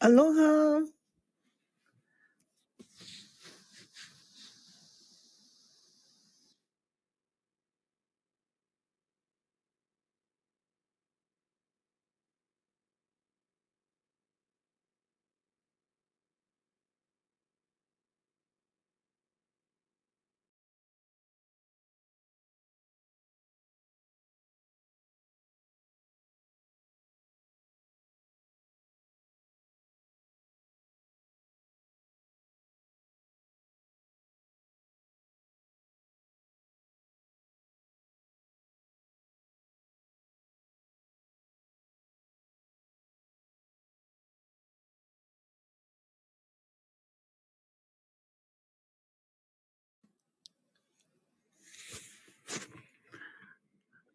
Aloha.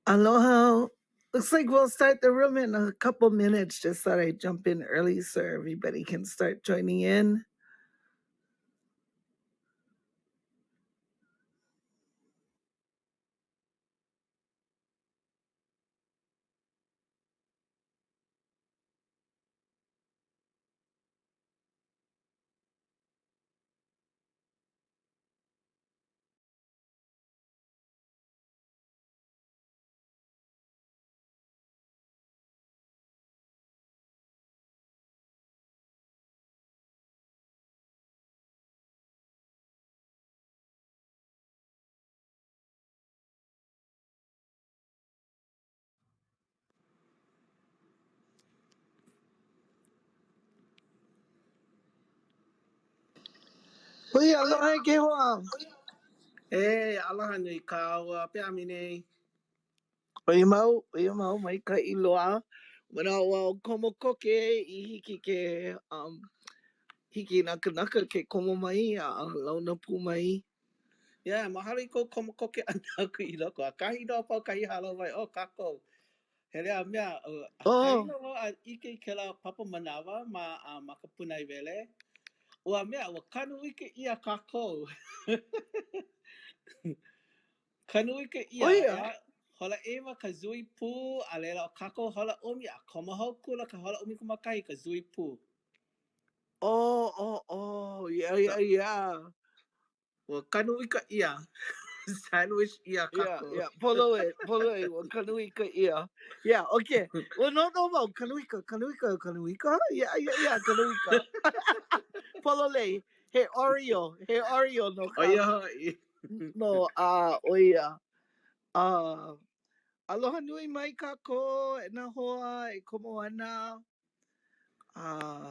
Aloha. Looks like we'll start the room in a couple minutes. Just thought I'd jump in early so everybody can start joining in. Hui, aloha e ke hoa. E, aloha nui kāua, pehea mai nei? ʻOia mau, ʻoia mau, maikaʻi loa. Manaʻo wau komo koke i hiki ke um, hiki i nā kanaka ke komo mai a launa pū mai. Yeah, mahalo i kou komo koke ʻana aku i loko. ʻAkahi nō a pau kahi hālāwai o kākou. Hele a mea, ʻakahi Oh, nō wau a ʻike i kēlā papa manawa ma, ma ka pūnaewele. Ua mea, ua kanu ike ʻia kākou. Kanu ike ʻia, ʻoia. ʻeā? Hola ʻeiwa ka zui pū, a laila ʻo kākou hola ʻumi, a komo hou kula ka hola 11 ka zui pū. Oh, oh, oh, yeah, So, yeah, yeah. Ua kanu ika ʻia. Sandwich ʻia Yeah, kākou. yeah. Pololei, pololei. Ua kanu ika ʻia. Yeah, okay. Ua noʻonoʻo wau, kanu ika, kanu ika, kanu ika? Yeah, yeah, yeah, kanu ika. Pololei. He Oreo, he Oreo no ʻO ia ka, hoʻi. no, a, ʻo ia. Uh, aloha nui mai kākou e nā hoa e komo ana. Uh,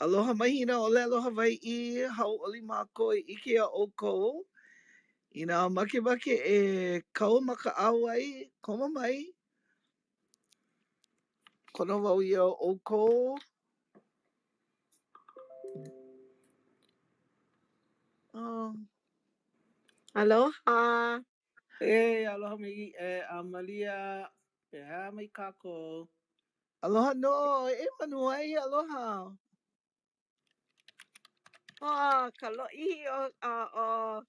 aloha mahina ʻōlelo Hawaiʻi, hauʻoli mākou e ʻike iā ʻoukou. Inā makemake e kau ma ka ʻauwai, komo mai. Kono wau iā ʻoukou. Oh. Aloha. E, aloha mai e Amalia. Pehea mai kākou? Aloha nō, e Manuwai, aloha. Oh, ka lōʻihi o, o, o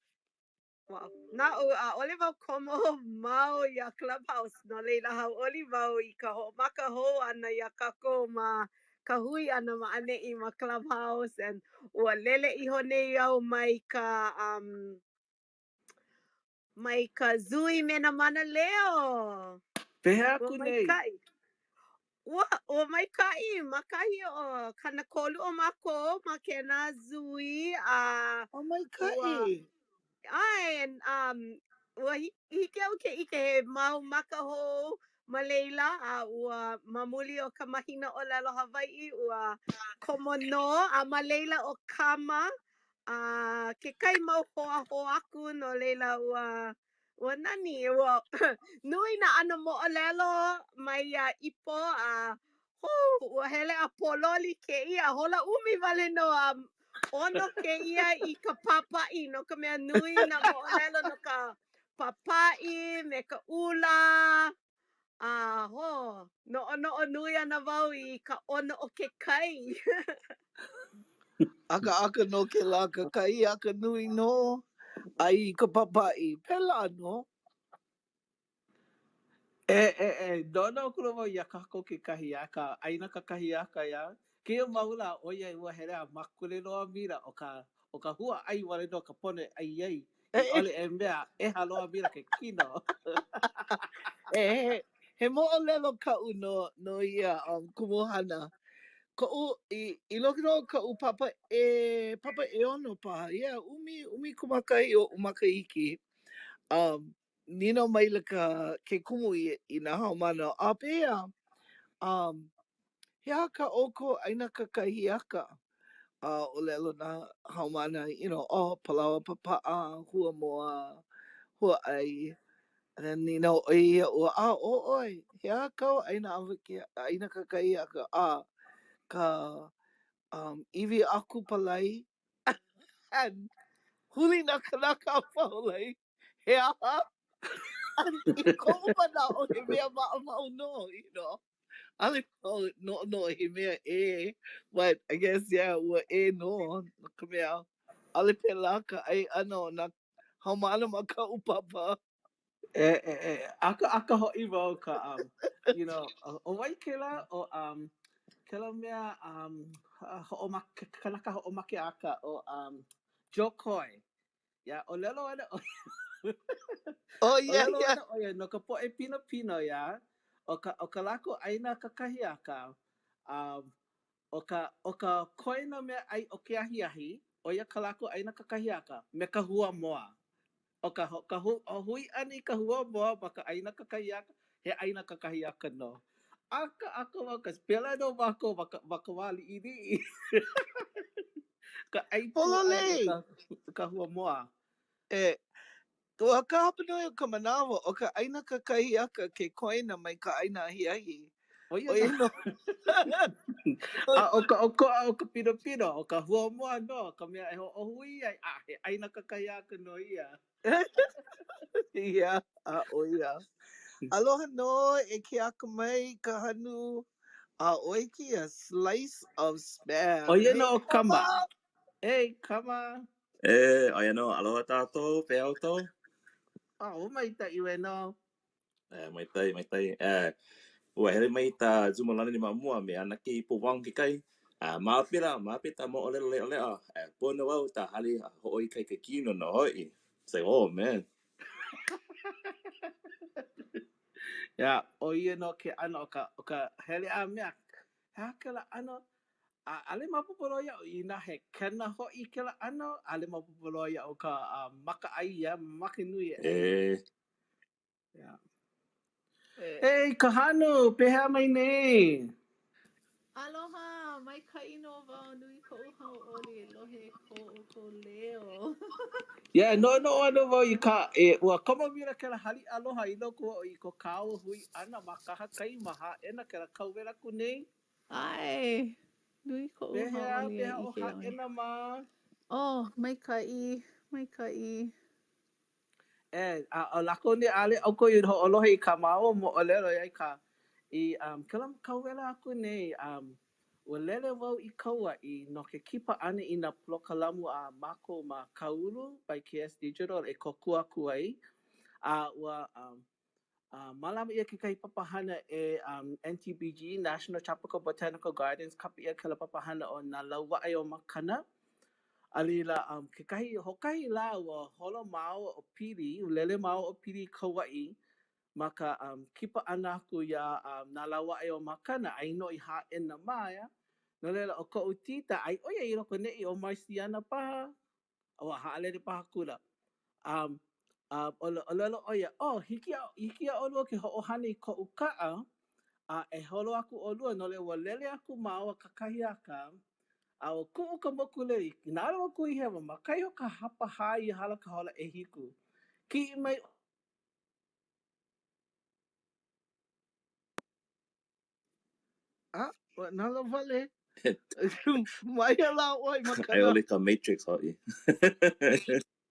well, naʻu, ʻaʻole wau komo mau iā Clubhouse, no laila hauʻoli wau i ka hoʻomaka hou ʻana iā kākou ma ka hui ʻana ma ʻaneʻi ma Clubhouse and ua lele iho nei au mai ka um, Mai ka zui me nā mānaleo. Pehea Ua aku nei? maikaʻi. Ua, ua maikaʻi ma kahi o 30 o mākou ma kēnā zui a O ua maikaʻi. ʻae and um ua hiki iaʻu ke ʻike he mau maka hou ma laila a ua ma muli o ka mahina ʻōlelo Hawaiʻi ua komo nō a ma laila ʻo Kama A kekahi mau hoa hou aku, no laila ua ua nani, ua nui nā ʻano moʻolelo mai iā Ipo a hū, ua hele a pōloli kēia, hola ʻumi wale nō a ʻono kēia i ka pāpaʻi no ka mea nui nā moʻolelo no ka pāpaʻi me ka ula. A hō, noʻonoʻo nui ana wau i ka ʻono o ke kai. ʻAkaʻaka nō kēlā kakahiaka nui nō a i ka pāpaʻi. Pēlā nō. E, e, e, noʻonoʻo akula wau iā kākou kekahi, a ka ʻaina kakahiaka, iā. Kēia mau lā, ʻoiai ua hele a makule loa mila ʻo ka ʻo ka hua ʻai wale nō ka pono e ʻai ai, i ʻole e mea ʻeha loa mila ke kino. E, he, he moʻolelo kaʻu no, no ia um, kumuhana. Koʻu, i, i loko nō o kaʻu papa e, papa ʻeono paha, yeah, ʻumi, ʻumikūmākahi oʻu makahiki. Um, nīnau maila ka, ke kumu i, i nā haumāna, a pehea, um, he aha kā ʻoukou ʻaina kakahiaka? A ʻōlelo nā haumāna, you know, oh, palaoa papaʻa, hua moa, hua ʻai. And then nīnau ʻo ia iaʻu, a ʻo ʻoe, he aha kāu ʻaina awakea, ʻaina kakahiaka? A, ka um, iwi aku palai. And huli nā kanaka a pau, like, He aha? I koʻu manaʻo, he mea maʻamau nō, you know. ʻAʻole wau noʻonoʻo he mea ʻē, but I guess, yeah, ua ʻē nō, no ka mea, ʻaʻole pēlā ka ʻai ʻana o nā haumāna ma kaʻu papa. E, e, e, ʻakaʻaka hoʻi wau ka, um, you know, ʻo wai kēlā, ʻo, um, kēlā mea, um, hoʻomake, kanaka hoʻomakeʻaka, ʻo, um, Jo Koy. Yeah, ʻōlelo ana ʻo ia. Oh, yeah, ʻōlelo yeah. ana ʻo ia no ka poʻe pinopino, yeah. ʻO ka, ʻo ka lākou ʻaina kakahiaka, um, ʻo ka, ʻo ka koena mea ʻai o ke ahiahi, ʻo ia ka lākou ʻaina kakahiaka, me ka hua moa. ʻO ka, ka hu, hui ʻana i ka hua moa ma ka ʻaina kakahiaka, he ʻaina kakahiaka nō. ʻAkaʻaka wau, 'cause pēlā nō mākou ma ka, ma ka wā liʻiliʻi. Ka ʻai pū ʻana Pololei! me ka, ka hua moa. E, ua ka hapanui o ka manawa, ʻo ka ʻaina kakahiaka ke koena mai ka ʻaina ahiahi. ʻO ia ʻO ia nō. nō. A ʻo ka ʻokoʻa o ka pinopino, ʻo ka hua moa nō ka mea e hoʻohui ai, a he ʻaina kakahiaka nō ia. Yeah, a ʻo ia. Aloha nō e ke akamai Kahanu, a ʻoe kēia slice of spam. ʻO ia Hey, nō ʻo Kama. Kama! Hey, Kama! E, ʻo ia nō, aloha tātou, pehea ʻoukou? Oh, maikaʻi wale nō. E, maikaʻi, maikaʻi. E, ua hele mai tā Zumalani ma mua me ʻAnakē Ipo Wong kekahi. A ma pela, ma pela tā moʻolelo leʻaleʻa. E, pono au tā hali a hoʻoikaika kino nō hoʻi. It's like, oh man. Yeah, ʻo ia nō ke ʻano o ka, o ka hele a mea. He aha kēlā ʻano? A ʻaʻole maopopo loa iaʻu inā he kena hoʻi kēlā ʻano, ʻaʻole maopopo loa iaʻu ka uh, makaʻai ia, mamake nui e ʻai. E, Yeah. Hey, Kahanu, pehea mai nei? Aloha, maikaʻi nō wau, nui koʻu hauʻoli e lohe i ko ʻoukou leo. Yeah, noʻonoʻo ana wau i ka, e, ua komo maila kēlā haliʻa aloha i loko oʻu i ko kāua hui ʻana ma kahakai ma Hāʻena kēlā kauwela aku nei. ʻAe, nui koʻu Pehea, hauʻoli e pehea ʻo ʻike ʻoe. Hāʻena mā? Oh, maikaʻi, maikaʻi. E, a ʻo lākou nei, ʻaʻole ʻoukou i hoʻolohe i kā māua moʻolelo ia i ka, i um, kēlā kauwela aku nei, um, ua lele wau i Kauaʻi no ke kipa ʻana i nā polokalamu a mākou ma Ka Ulu by KS Digital e kōkua aku ai, a ua um, uh, mālama ʻia kekahi papahana e um, NTBG, National Tropical Botanical Gardens, kapa ʻia kēlā papahana ʻo Nā Lauaʻe o Makana. A laila, um, kekahi, hoʻokahi lā ua holo māua ʻo Pili, ua lele māua ʻo Pili i Kauaʻi ma ka um, kipa ʻana aku iā um, Nā Lauaʻe o Makana, aia nō i Hāʻena mā, ʻeā. No laila, ʻo koʻu tita, ai ʻo ia i loko neʻi ʻo Marciana paha, ua haʻalele paha akula. Um, um, ʻōlelo ʻo ia, oh, hiki iā, hiki iā ʻolua ke hoʻohana i koʻu kaʻa, a e holo aku ʻolua, no laila, ua lele aku māua kakahiaka, A ua kuʻu ka mokulele, inā ʻaʻole wau kuhihewa, ma kahi o ka hapahā i hala ka hola ʻehiku. Kiʻi mai A, ua nalowale. Mai ala ʻoe ai Makana. ʻole ka Matrix hoʻi.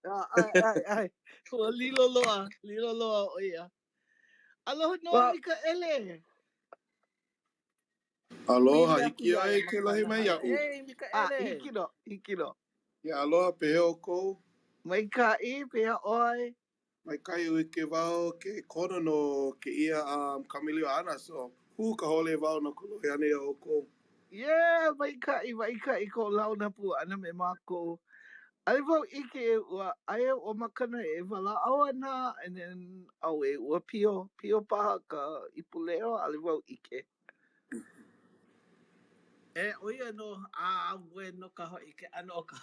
ʻAe, ʻae, ʻae. Ua lilo loa, lilo loa ʻo ia. Aloha nō, Well, Mikaʻele. Aloha, Hele aku hiki iā iā ia ʻoe ke lohe Makana mai hana. iaʻu. Hey, A, Mikaʻele. hiki nō, hiki nō. Yeah, aloha, pehea ʻoukou? Maikaʻi, pehea ʻoe? Maikaʻi ʻike wau ke kono no kēia um, kamaʻilio ʻana, so hū ka hole wau no ka lohe ʻana iā ʻoukou. Yeah, maikaʻi, maikaʻi kou launa pū ʻana me mākou. ʻAʻole wau ʻike ua aia ʻo Makana e walaʻau ana and then ʻauē, ua pio, pio paha ka ipuleo, ʻaʻole wau ʻike. E, ʻo ia nō, a auē nō ka hoʻi ke ʻano o ka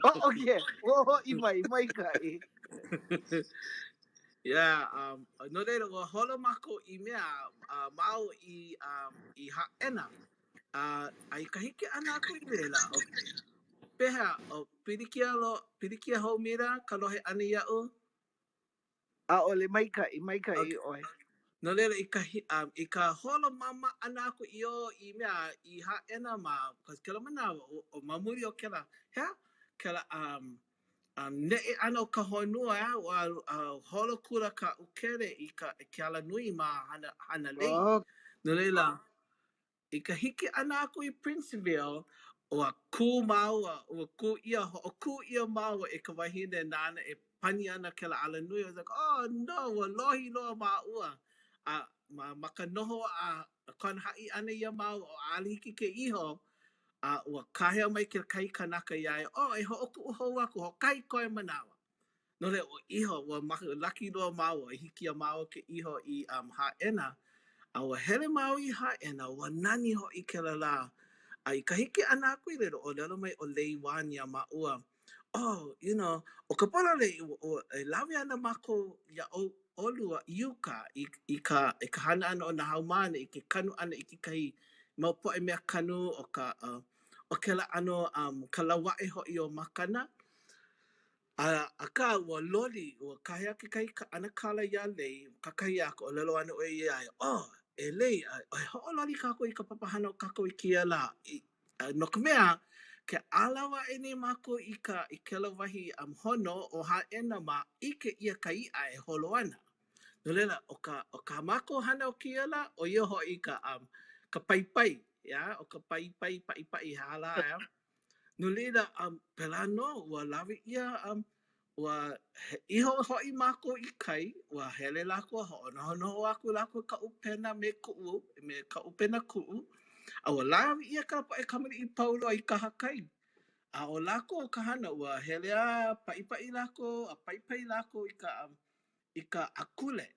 Oh, okay. Ua hoʻi mai, maikaʻi. Yeah, um, no laila, ua holo mākou i mea, uh, māua i, um, i Hāʻena. A, a i ka hiki ʻana aku i laila, o, pehea, o pilikia lo, pilikia hou mila ka lohe ʻana iaʻu? ʻAʻole, maikaʻi, maikaʻi Okay. ʻoe. No laila, i ka, um, i ka holo māmā ʻana aku i ʻō i mea i Hāʻena ma, cause kēlā manawa, o, o ma muli o kēlā, he aha? Kēlā, um, um, neʻe ʻana o ka honua, eh, ua uh, holo kula ka ʻūkele i ka, i ke alanui ma Hana, Hanalei. Oh. No laila, I ka hiki ʻana aku i Princeville, ua kū māua, ua kū ʻia, hoʻokū ʻia māua e ka wahine nāna e pani ana kēlā alanui. I was like, oh no, ua lohi loa māua. A ma, ma ka noho a kona haʻi ʻana iā māua, ʻo ʻaʻole hiki ke iho, a ua kāhea mai kekahi kanaka iā ia, oh, e hoʻokuʻu hou aku, hoʻokahi koe manawa. No laila, ua iho, ua laki loa māua i hiki iā māua ke iho i um, Hāʻena. A ua hele māua i Hāʻena, ua nani hoʻi kēlā lā. A i ka hiki ʻana aku i laila, ʻōlelo mai ʻo Lei Wan iā māua, oh, you know, ʻo ka pololei, e lawe ana mākou iā ʻolua i uka i, i, ka, i ka hana ʻana o nā haumāna i ke kanu ʻana i kekahi mau poʻe mea kanu o ka, uh, o kēlā ʻano um, ka lauaʻe hoʻi o Makana. A, akā, ua loli, ua kāhea kekahi ʻanakala iā Lei, kakahiaka, ʻōlelo ana ʻo ia iā ia, Oh, e Lei, e hoʻololi kākou i ka papahana o kākou i kēia lā. I, no ka mea, ke ʻalawa aʻe nei mākou i ka, i kēlā wahi um, hono o Hāʻena mā, ʻike ʻia ka iʻa e holo ana. No laila, ʻo ka, ʻo kā mākou hana o kēia lā, ʻo ia hoʻi ka, um, ka paipai, yeah? ʻo ka paipai, paʻipaʻi, he aha lā, yeah? No laila, um, pēlā nō, ua lawe ʻia, um, ua iho hoʻi mākou i kai, ua hele lākou a hoʻonohonoho aku lākou i ka ʻupena me kuʻu, me ka ʻupena kuʻu, a ua lawe ʻia ka poʻe kamaliʻi pau loa i kahakai. A ʻo lākou ka hana, ua hele a paʻipaʻi lākou, a paipai lākou i ka, um, i ka akule.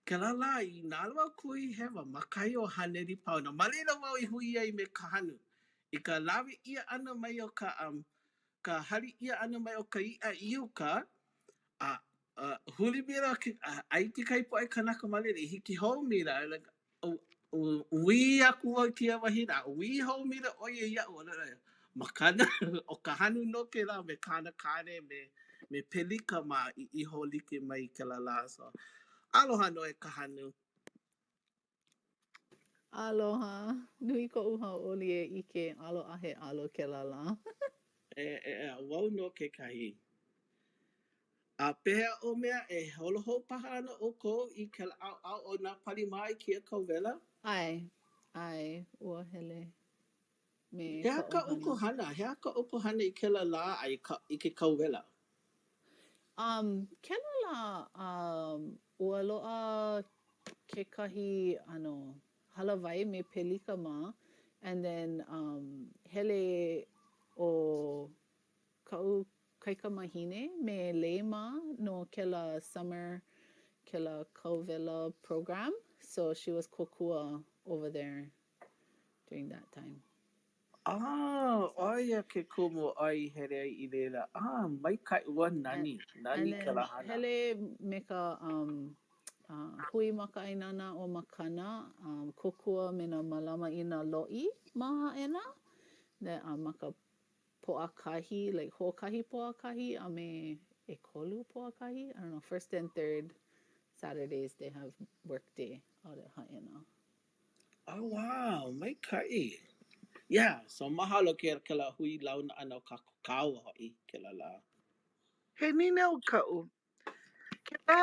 Kēlā lā i nalo au kuhihewa ma kahi o haneli paona. Ma laila wau i hui ai me Kahanu. I ka lawe ʻia ʻana mai o ka, um, ka hali ʻia ʻana mai o ka iʻa i uka, a, uh, huli maila ke, a, ai kekahi poʻe kanaka ma laila i hiki hou maila, like, Uī aku wau i kēia wahine, a uī hou maila ʻo ia iaʻu, ʻōlelo ia, Makana, ʻo Kahanu nō kēlā me kāna kāne me, me Pelika mā i iho like mai i kēlā lā. So, aloha nō e Kahanu. Aloha. Nui koʻu hauʻoli e ʻike alo a he alo kēlā lā. E, e, e, wau nō kekahi. A pehea ʻo mea e holo hou paha ana ʻoukou i kēlā ʻaoʻao o Nā Pali mā i kēia kauwela? ʻAe, ʻae, ua hele me He aha ka kā ʻoukou ʻohana. hana? He aha kā ʻoukou hana i kēlā lā a i ka i ke kauwela? Um, kēlā lā, um, ua loaʻa kekahi ʻano hālāwai me Pelika mā, and then, um, hele ʻo kaʻu kaikamahine me Lei mā no kēlā summer, kēlā kauwela program, so she was kōkua over there during that time. Ah, ʻo ia ke kumu ʻoe i hele ai i laila. Ah, maikaʻi, ua nani, And nani then kēlā hana. hele me ka um, uh, hui makaʻāinana o Makana, um, kōkua me nā mālama i nā loʻi ma Hāʻena, the, um, ma ka Pōʻakahi, like hoʻokahi Pōʻakahi a me ʻekolu Pōʻakahi, I don't know, first and third Saturdays they have work day out at Hāʻena. Oh wow, maikaʻi. Yeah, so mahalo ke kēlā hui launa ʻana o kākou kāua hoʻi kēlā lā. He nīnau kaʻu. Kēlā,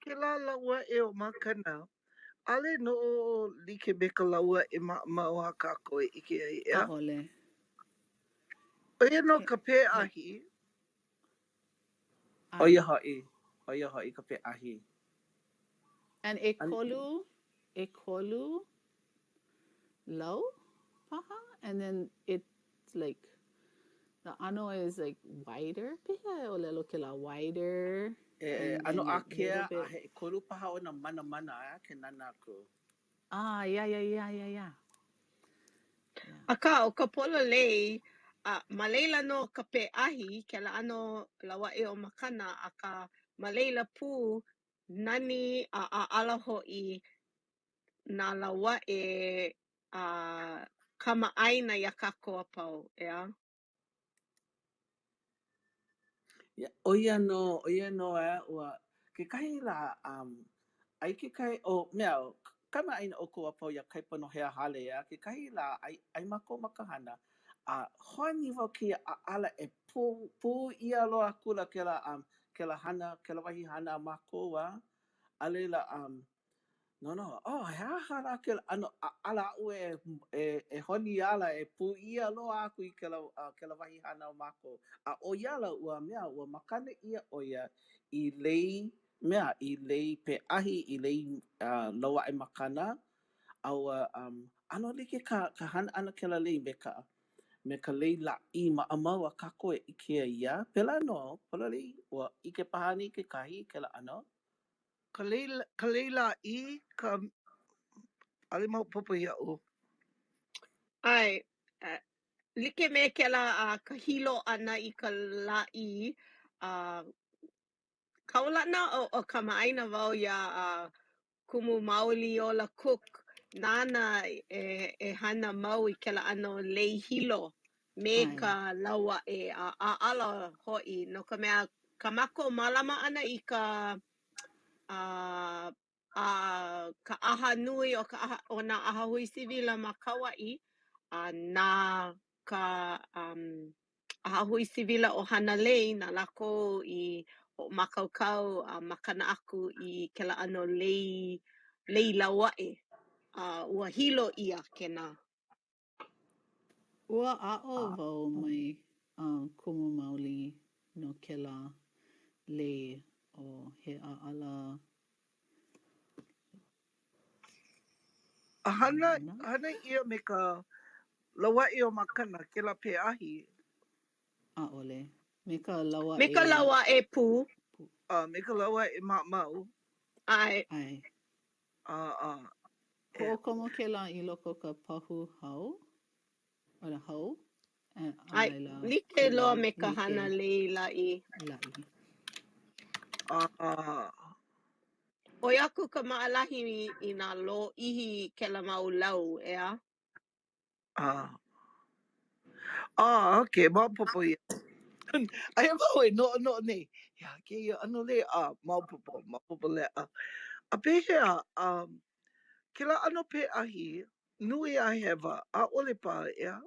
kēlā lauaʻe o Makana, ʻaʻole nō like me ka lauaʻe maʻamau a kākou e ʻike ai, ʻeā? ʻAʻole. ʻO ia nō He, ka he, pēʻahi. ʻO ia ʻae. hoʻi, ʻo ia hoʻi ka pēʻahi. And ʻekolu, ʻekolu lau paha? And then it's like the ʻano is like wider. Pehea e ʻōlelo kēlā wider E, e and ʻano and like ākea little a bit he ʻekolu paha ona manamana, ʻeā, ke nānā aku. Ah, yeah, yeah, yeah, yeah, yeah. Yeah. Akā, ʻo ka pololei, a ma laila nō ka peʻahi, kēlā ʻano lauaʻe o Makana, akā ma laila pū nani a ʻaʻala hoʻi nā lauaʻe a kamaʻāina iā kākou a pau, ʻeā? Yeah, ʻo ia nō, ʻo ia nō ʻeā, ua, kekahi lā, um, ʻai kekahi, ʻo, mea, kamaʻāina ʻoukou a pau iā Kaipo Nohea Hale, ʻeā, kekahi lā, ʻai, ʻai mākou ma ka hana, a honi wau kēia ʻaʻala e pū, pū ʻia loa akula kēlā, um, kēlā hana, kēlā wahi hana a mākou, a, a laila, um, No, no, oh, he aha lā kēlā ʻano ʻaʻala aʻu e, e, e honi ala e pū ʻia loa aku i kēlā, uh, kēlā wahi hana o mākou. A ʻo ia ala ua mea, ua makana ʻia ʻo ia i lei mea, i lei peʻahi, i lei uh, lauaʻe makana, a ua um, ʻano like ka, ka hana ʻana kēlā lei me ka, me ka lei lāʻī maʻamau a kākou e ʻike ai ʻeā. Pēlā nō, pololei, ua ʻike paha anei kekahi i kēlā ʻano? Ka lei, ka lei lāʻī, ka, ʻaʻole maopopo iaʻu. ʻAe, like me kēlā a ka hilo ʻana i ka lāʻī, a kaulana ʻo, ʻo kamaʻāina wau iā a Kumu Mauliola Cook, nāna e, e hana mau i kēlā ʻano lei hilo me ʻAe. ka lauaʻe a ʻaʻala hoʻi, no ka mea, ka mākou mālama ʻana i ka a a ka ʻaha nui o ka ʻaha o nā ʻahahui sivila ma Kauaʻi a na ka um ʻahahui sivila o Hanalei na lākou i hoʻomākaukau a makana aku i kēlā ʻano lei lei lauaʻe a ua hilo ʻia kēnā. Ua aʻo wau mai um, Kumu Mauli no kēlā lei ʻo he ʻaʻala A hana, mana? hana ʻia me ka lauaʻe o Makana, kēlā peʻahi. ʻAʻole. Me ka Me lauaʻe ka lauaʻe pū. pū. A me ka lauaʻe maʻamau. ʻAe. ʻAe. A, a, e. Hoʻokomo kēlā i loko o ka pahu hau, or the hau, a ʻAe, laila like loa me ka like hana lei lāʻī. lāʻī. A, a. ʻOi aku ka maʻalahi i nā lōʻihi kēlā mau lau, ʻeā? A. A, okay, maopopo ia. Aia wau e noʻonoʻo nei, he aha kēia ʻano lei? A, maopopo, maopopo leʻa. A pehea, um, kēlā ʻano peʻahi, nui a hewa, ʻaʻole paha, ʻeā?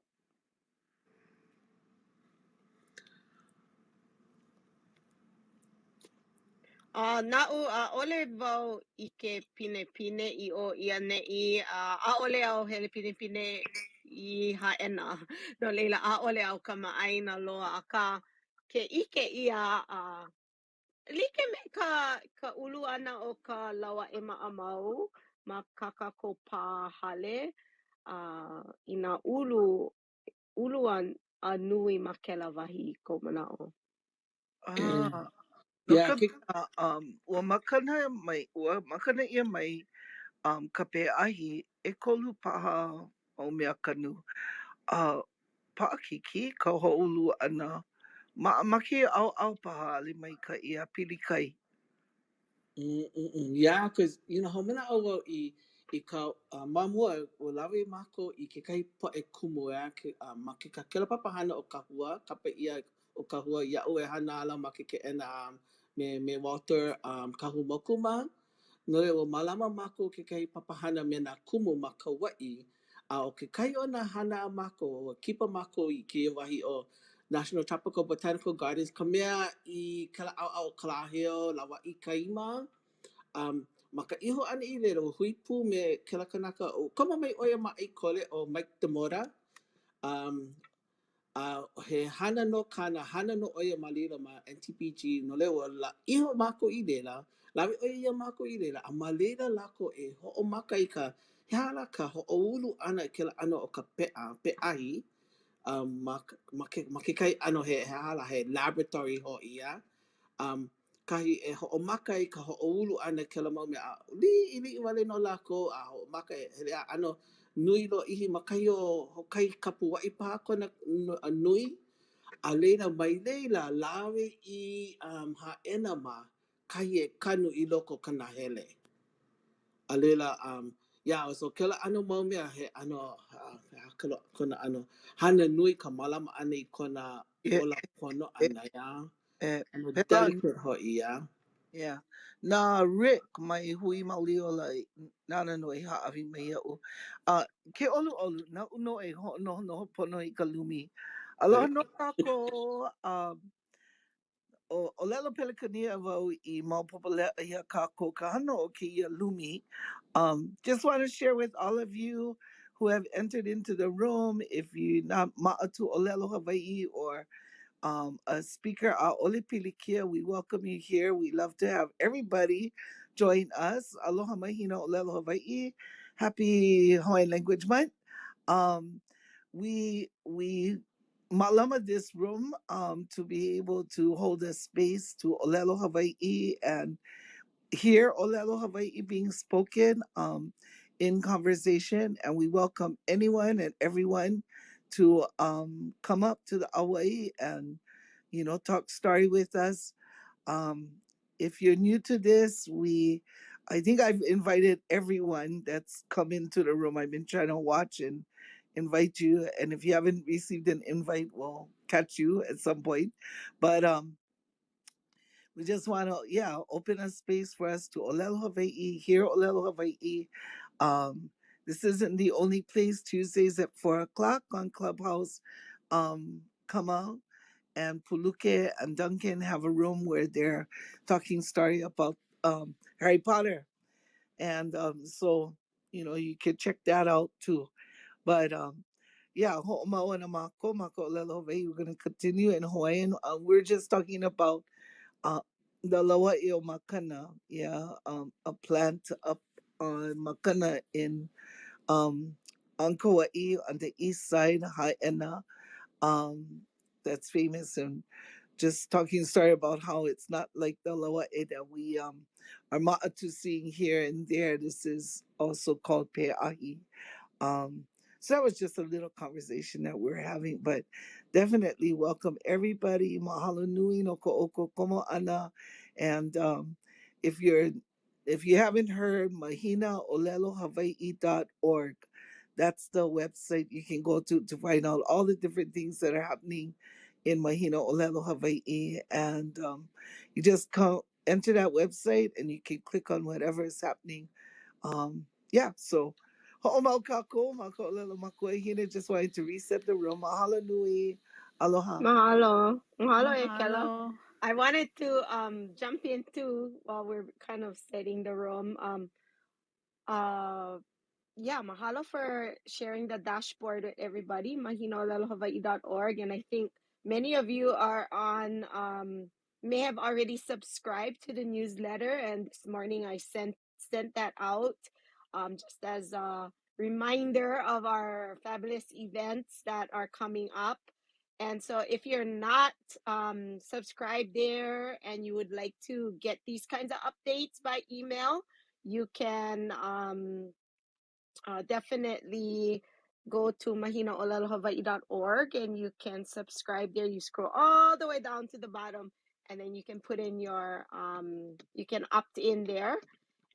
A naʻu, ʻaʻole wau ʻike pinepine i ʻō i ʻaneʻi, a ʻaʻole au hele pinepine i Hāʻena. No laila, ʻaʻole au kamaʻāina loa, akā, ke ʻike ʻia, a like me ka ka ulu ʻana o ka lauaʻe maʻamau ma kā kākou pā hale, a inā ulu, ulu a a nui ma kēlā wahi koʻu manaʻo. Ah, no Yeah, ka ke, mea, um, ua makana mai, ua makana ʻia mai um, ka peʻahi, ʻekolu paha mau mea kanu. A paʻakikī ka hoʻoulu ʻana. Ma, ma kēia ʻaoʻao paha ʻaʻole maikaʻi a pili kai. Mm, mm, mm. Yeah, cause you know, hoʻomanaʻo wau i i ka uh, ma mua ua lawe mākou i kekahi poʻe kumu ʻeā ke, uh, ma ke ka kēlā papahana o Kahua, kapa ʻia ʻo Kahua iaʻu e hana ala ma ke keʻena um, me, me Walter um, Kahumoku mā. No laila, ua mālama mākou kekahi papahana me nā kumu ma Kauaʻi, a ʻo kekahi o nā hana a mākou, ua kipa mākou i kēia wahi ʻo National Tropical Botanical Gardens, ka mea i kēlā ʻaoʻao o Kalāheo, Lāwaʻi Kai mā. Um, ma ka iho ʻana i laila, ua hui pū me kēlā kanaka, ua komo mai ʻo ia ma ʻAikole ʻo Mike DeMora. Um, A he hana nō kāna, hana nō ʻo ia ma laila ma NTBG, no laila ua la, iho mākou i laila, lawe ʻo ia iā mākou i laila, a ma laila lākou e hoʻomaka i ka He aha lā ka hoʻoulu ʻana i kēlā ʻano o ka peʻa, peʻahi, ma, ma, ke, ma kekahi ʻano he, he aha lā, he laboratory hoʻi ia. Um, kahi e hoʻomaka i ka hoʻoulu ʻana i kēlā mau mea. A liʻiliʻi wale nō lākou a hoʻomaka e hele a ʻano nui lōʻihi ma kahi o hoʻokahi kapuaʻi paha kona nui. A laila mai laila lawe i um, Hāʻena ma kahi e kanu i loko o ka nahele. A laila, um, yeah, so kēlā ʻano mau mea, he ʻano, uh, he aha kona ʻano, hana nui ka mālama ʻana i kona ola pono ʻana, yeah. E, ʻAno pēlā, delicate hoʻi, yeah. yeah. Na Rick mai Hui Mauli Ola nāna nō i hāʻawi mai iaʻu. A ke ʻoluʻolu, naʻu nō e hoʻonohonoho pono i ka lumi. Aloha nō kākou. Um, ʻo, ʻōlelo Pelekania wau i maopopo leʻa iā kākou ka hana o kēia lumi. Just want to share with all of you who have entered into the room, if you not maʻa to ʻōlelo Hawaiʻi or a speaker, ʻaʻole pilikia, we welcome you here. We love to have everybody join us. Aloha Mahina ʻŌlelo Hawaiʻi. Happy Hawaiian Language Month. We mālama this room to be able to hold a space to ʻōlelo Hawaiʻi and hear ʻōlelo Hawaiʻi being spoken in conversation. And we welcome anyone and everyone to come up to the ʻauwai and, you know, talk story with us. If you're new to this, I think I've invited everyone that's come into the room. I've been trying to watch and invite you. And if you haven't received an invite, we'll catch you at some point. But we just want to, yeah, open a space for us to ʻōlelo Hawaiʻi, hear ʻōlelo Hawaiʻi. This isn't the only place. Tuesdays at 4 o'clock on Clubhouse. Kama and Puluke and Duncan have a room where they're talking story about Harry Potter. And so, you know, you could check that out too. But yeah, ho'omau ana mākou ma ka ʻōlelo Hawaiʻi. We're going to continue in Hawaiian. We're just talking about the lauaʻe o Makana, yeah, a plant up on Makana in on Kauai on the east side, Ha'ena, that's famous, and just talking story about how it's not like the lauaʻe that we are ma'a to seeing here and there. This is also called pe'ahi. So that was just a little conversation that we're having, but definitely welcome everybody. Mahalo nui no ko ʻoukou komo ʻana. And if you haven't heard, mahinaolelohawaii.org. That's the website you can go to find out all the different things that are happening in Mahina Olelo Hawaii. And you just come enter that website and you can click on whatever is happening. Yeah, so ho'omau kākou ma ka ʻōlelo makuahine. Just wanted to reset the room. Mahalo nui. Aloha. Mahalo. Mahalo, e Kela. Mahalo. I wanted to jump in too while we're kind of setting the room. Yeah, mahalo for sharing the dashboard with everybody, mahinaolelohawaii.org. And I think many of you are on, may have already subscribed to the newsletter. And this morning I sent that out just as a reminder of our fabulous events that are coming up. And so if you're not subscribed there and you would like to get these kinds of updates by email, you can definitely go to mahinaolelohawaii.org and you can subscribe there. You scroll all the way down to the bottom and then you can put in your, you can opt in there.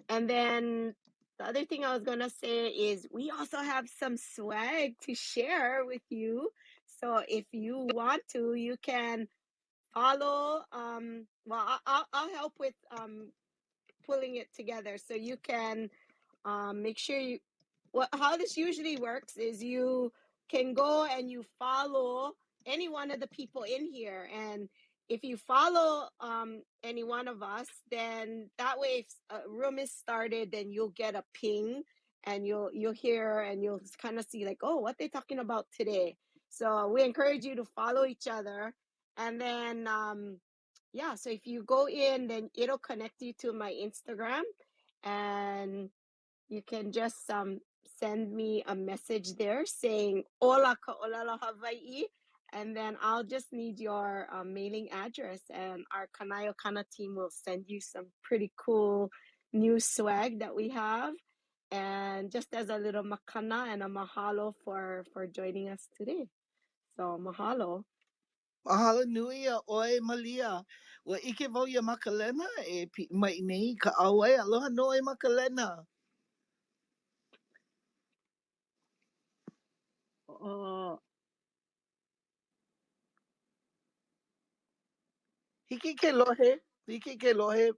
And then the other thing I was going to say is we also have some swag to share with you. So if you want to, you can follow. Well, I'll help with pulling it together. So you can make sure you, how this usually works is you can go and you follow any one of the people in here. And if you follow any one of us, then that way if a room is started, then you'll get a ping and you'll hear and you'll kind of see like, oh, what they talking about today. So we encourage you to follow each other. And then, so if you go in, then it'll connect you to my Instagram and you can just send me a message there saying Ola ka ʻōlelo Hawaiʻi, and then I'll just need your mailing address, and our Kanaeokana team will send you some pretty cool new swag that we have. And just as a little makana and a mahalo for joining us today. So mahalo. Mahalo nui iā ʻoe, Malia. Ua ʻike wau iā Makalena e piʻi mai nei i ka ʻauwai. Aloha nō e Makalena. Oh. Hiki ke lohe, hiki ke lohe.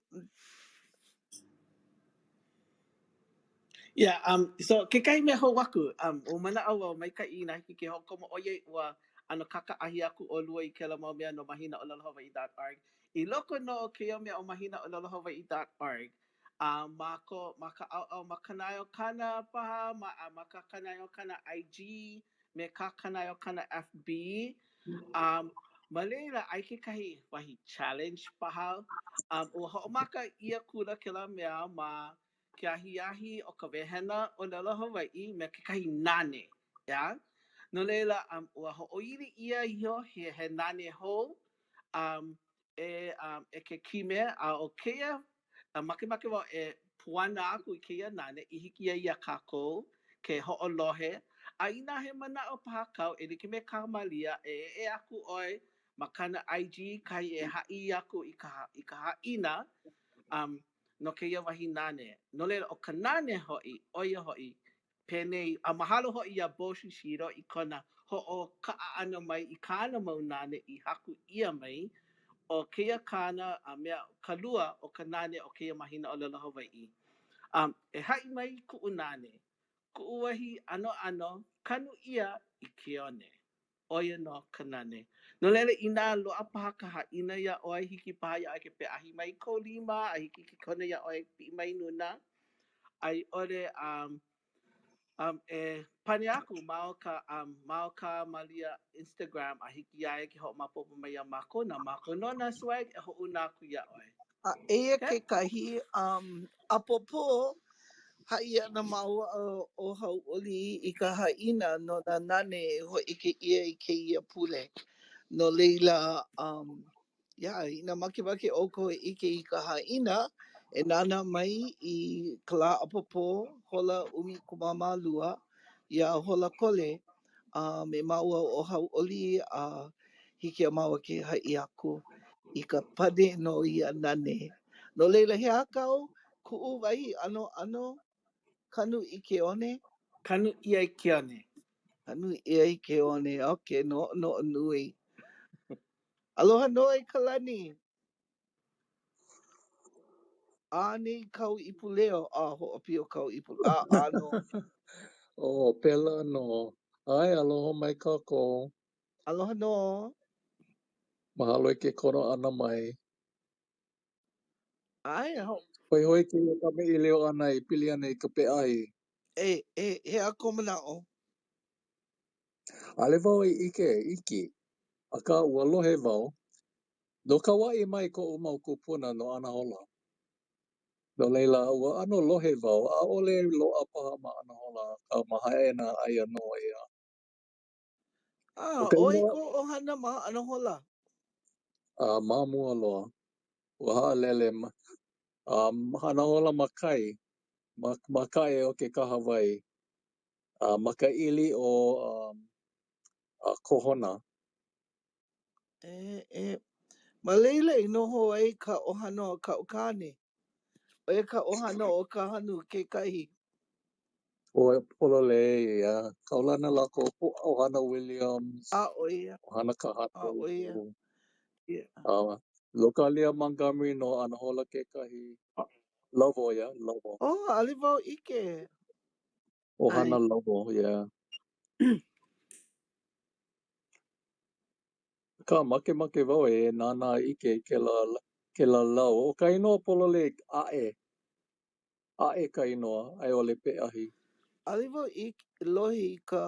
Yeah, um, so kekahi mea hou aku, um, ua manaʻo wau maikaʻi inā hiki ke hoʻokomo ʻoiai ua ʻano kākaʻahi aku ʻolua i kēlā mau mea no mahinaʻolelohawaiʻi.org. I loko nō o kēia mea ʻo mahinaʻolelohawaiʻi.org, a ma ko, ma ka ʻaoʻao ma Kanaeokana paha, ma, a ma ka Kanaeokana IG, me ka Kanaeokana FB, um, ma laila, aia kekahi wahi challenge paha. Um, ua hoʻomaka ʻia kula kēlā mea ma ke ahiahi o ka wehena ʻōlelo Hawaiʻi me kekahi nane, ʻeā? No laila, um, ua hoʻoili ʻia iho he, he nane hou um, e, um, e ke kime, a ʻo kēia, a makemake wau e puana aku i kēia nane i hiki ai iā kākou ke hoʻolohe, a inā he manaʻo paha kāu e like me kā Malia, e eʻe aku ʻoe ma kāna IG kahi e haʻi aku i ka, i ka haʻina, um, no kēia wahi nane. No laila, ʻo ka nane hoʻi, ʻo ia hoʻi, penei, a mahalo hoʻi iā Bo Shishido i kona hoʻokaʻa ʻana mai i kāna mau nane i haku ʻia mai, ʻo kēia kāna a mea ka lua o ka nane o kēia mahina ʻōlelo Hawaiʻi. Um, e haʻi mai kuʻu nane, kuʻu wahi ʻanoʻano kanu ʻia i ke one. ʻO ia nō ka nane. No laila, inā loaʻa paha ka haʻina iā ʻoe, hiki paha iā ʻoe ke peʻahi mai i kou lima, a hiki ke kono iā ʻoe e piʻi mai i luna, a i ʻole, um, um, e pane aku ma o ka, um, ma o kā Malia Instagram a hiki iā ia ke hoʻomaopopo mai iā mākou, na mākou nō nā swag e hoʻouna aku iā ʻoe. A eia Okay? kekahi, um, ʻapōpō, haʻi ana māua ʻo Hauʻoli i ka haʻina no nā nane e hōʻike ʻia i kēia pule. No laila, um, yeah, inā makemake ʻoukou e ʻike i ka haʻina, e nānā mai i ka lā ʻapōpō, hola 12 iā hola kole, a me māua ʻo Hauʻoli a hiki iā māua ke haʻi aku i ka pane no ia nane. No laila, he aha kāu kuʻu wahi ʻanoʻano kanu i ke one? Kanu ʻia i ke one. Kanu ʻia i ke one. Okay, noʻonoʻo nui. Aloha nō e Kalani. Anei kāu ipuleo, a hoʻopio kāu ipu, a, ʻānō. Oh, pēlā nō. ʻAe, aloha mai kākou. Aloha nō. Mahalo i ke kono ʻana mai. ʻAe, ho. Hoihoi kēia kamaʻilio ʻana e pili ana i ka peʻahi. E, e, he aha kou manaʻo? ʻAʻole wau i ʻike iki, akā ua lohe wau, No Kauaʻi mai koʻu mau kūpuna no Anahola. No laila, ua ʻano lohe wau, ʻaʻole loaʻa paha ma Anahola, akā ma Hāʻena aia nō ʻeā. A, ʻO ka ʻoi inoa. kou ʻohana ma Anahola? A, ma mua loa. Ua haʻalele ma, a, ma Anahola ma kai, ma, ma kaʻe o ke kahawai, a ma ka ʻili o, um, a Kohona. E, e. Ma laila i noho ai ka ʻohana o kaʻu kāne. ʻO ia ka ʻohana o Kahanu kekahi. ʻOe, pololei, yeah. Kaulana lākou, ʻohana Williams. A, ʻo ia. ʻOhana Kahanu. A, ʻo ia. Yeah. Uh, Lokalia Montgomery no Anahola kekahi. Lovell, yeah, Lovell. Oh, ʻaʻole wau ʻike. ʻOhana Lovell, yeah. Akā, makemake wau e nānā ʻike i kēlā, kēlā lau. ʻO ka inoa pololei, ʻaʻe. ʻAʻe ka inoa, a i ʻole peʻahi. ʻAʻole wau ʻike, lohe i ka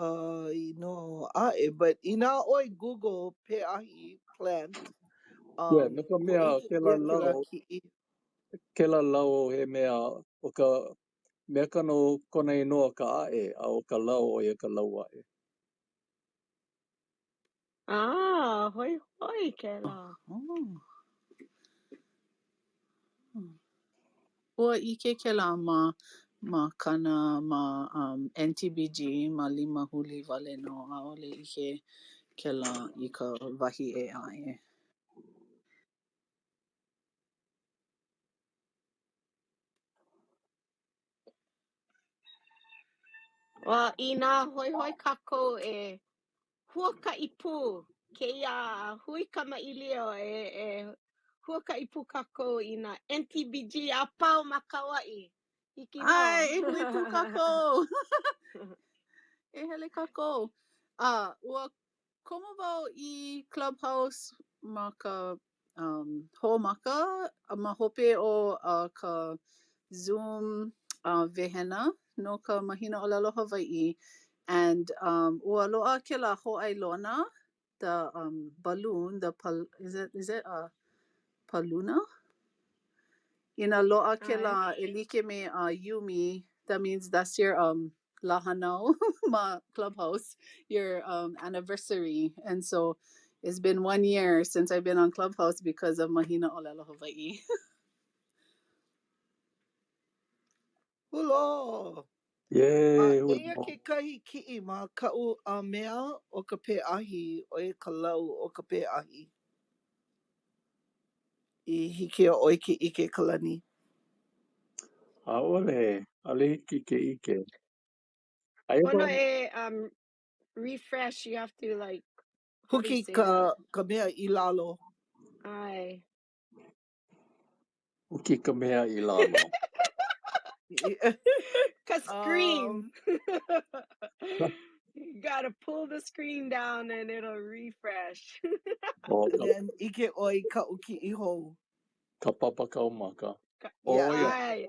inoa ʻaʻe, but inā ʻoe Google peʻahi plant, Yeah, um, no ka mea, hōʻike kēlā ʻia kēlā lau, kiʻi. kēlā lau he mea, ʻo ka. Meakanu kona inoa ka ʻaʻe, a ʻo ka lau ʻo ia ka lauaʻe. Ah, hoihoi kēlā. Oh. Ua ʻike kēlā ma Makana ma um, NTBG ma Limahuli wale nō. ʻAʻole ʻike kēlā i ka wahi ʻē aʻe. Well, inā hoihoi kākou e huakaʻi pū kēia hui kamaʻilio e, e huakaʻi pū kākou i nā NTBG a pau ma Kauaʻi. Hiki nō. ʻAe, e hui pū kākou. E hele kākou. A ua komo wau i Clubhouse ma ka um, hoʻomaka ma hope o uh, ka Zoom uh, wehena no ka Mahina ʻŌlelo Hawaiʻi. And um, ua loaʻa kēlā hōʻailona, the um, balloon, the pal is it, is it a paluna? Inā loaʻa kēlā e like me uh, Yumi, that means that's your um, lā hānau ma Clubhouse, your um, anniversary. And so it's been one year since I've been on Clubhouse because of Mahina ʻŌlelo Hawaiʻi. Hulō! Yay, A hulō. eia kekahi kiʻi ma kaʻu a mea o ka pēʻahi, ʻo ia ka lau o ka pēʻahi. I hiki iā ʻoe ke ʻike Kalani. ʻAʻole, ʻaʻole hiki ke ʻike. Aia Pono wau, e um, refresh, you have to like, how do you Huki say ka, that? ka mea i lalo. ʻAe. huki ka mea i lalo. Ka screen. Um, You gotta pull the screen down and it'll refresh. ʻO ka, then ʻike ʻoe i kaʻu kiʻi hou. ka papa kaumaka. Ka, ʻO Yeah. ia, ʻae.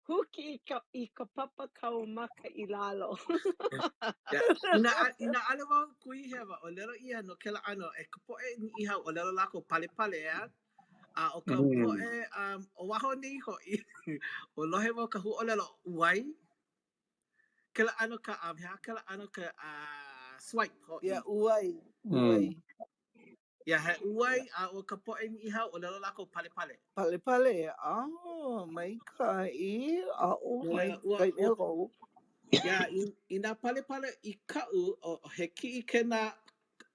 Huki i ka, i ka papa kaumaka i lalo. Yeah. Inā, inā ʻaʻole wau kuhihewa, ʻōlelo ʻia no kēlā ʻano, e ka poʻe Niʻihau, ʻōlelo lākou palepale, ʻeā? A ʻo ka mm, poʻe um, o waho nei hoʻi, ua lohe wau ka huaʻōlelo uai, kēlā ʻano ka, um, he aha kēlā ʻano ka uh, swipe hoʻi. Yeah, uai, mm. uai. Yeah, he uai, Yeah. a ʻo ka poʻe Niʻihau, ʻōlelo lākou palepale. Palepale, ah, maikaʻi, aʻo No mai laila, ua, kai ua mea hou. Yeah, i, inā palepale i kaʻu, o, he kiʻi kēnā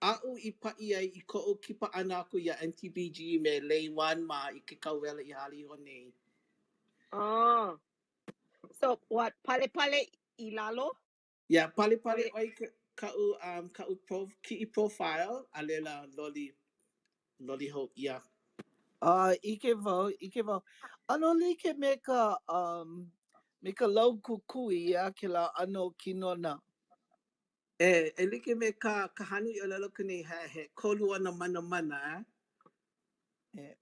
aʻu i paʻi ai i koʻu kipa ʻana aku iā NTBG me Lei One mā i ke kauwela i hala iho nei. Oh. So, what, palepale i lalo? Yeah, palepale ʻOi, ʻoe i kaʻu, um, kaʻu pro, kiʻi profile, a laila loli, loli hou ʻia. A ʻike wau, ʻike wau. ʻAno like me ka, um, me ka lau kukui, yeah, kēlā ʻano kinona. E, e like me kā Kahanu i ʻōlelo aku nei, he, he kolu ona manamana, eh? E.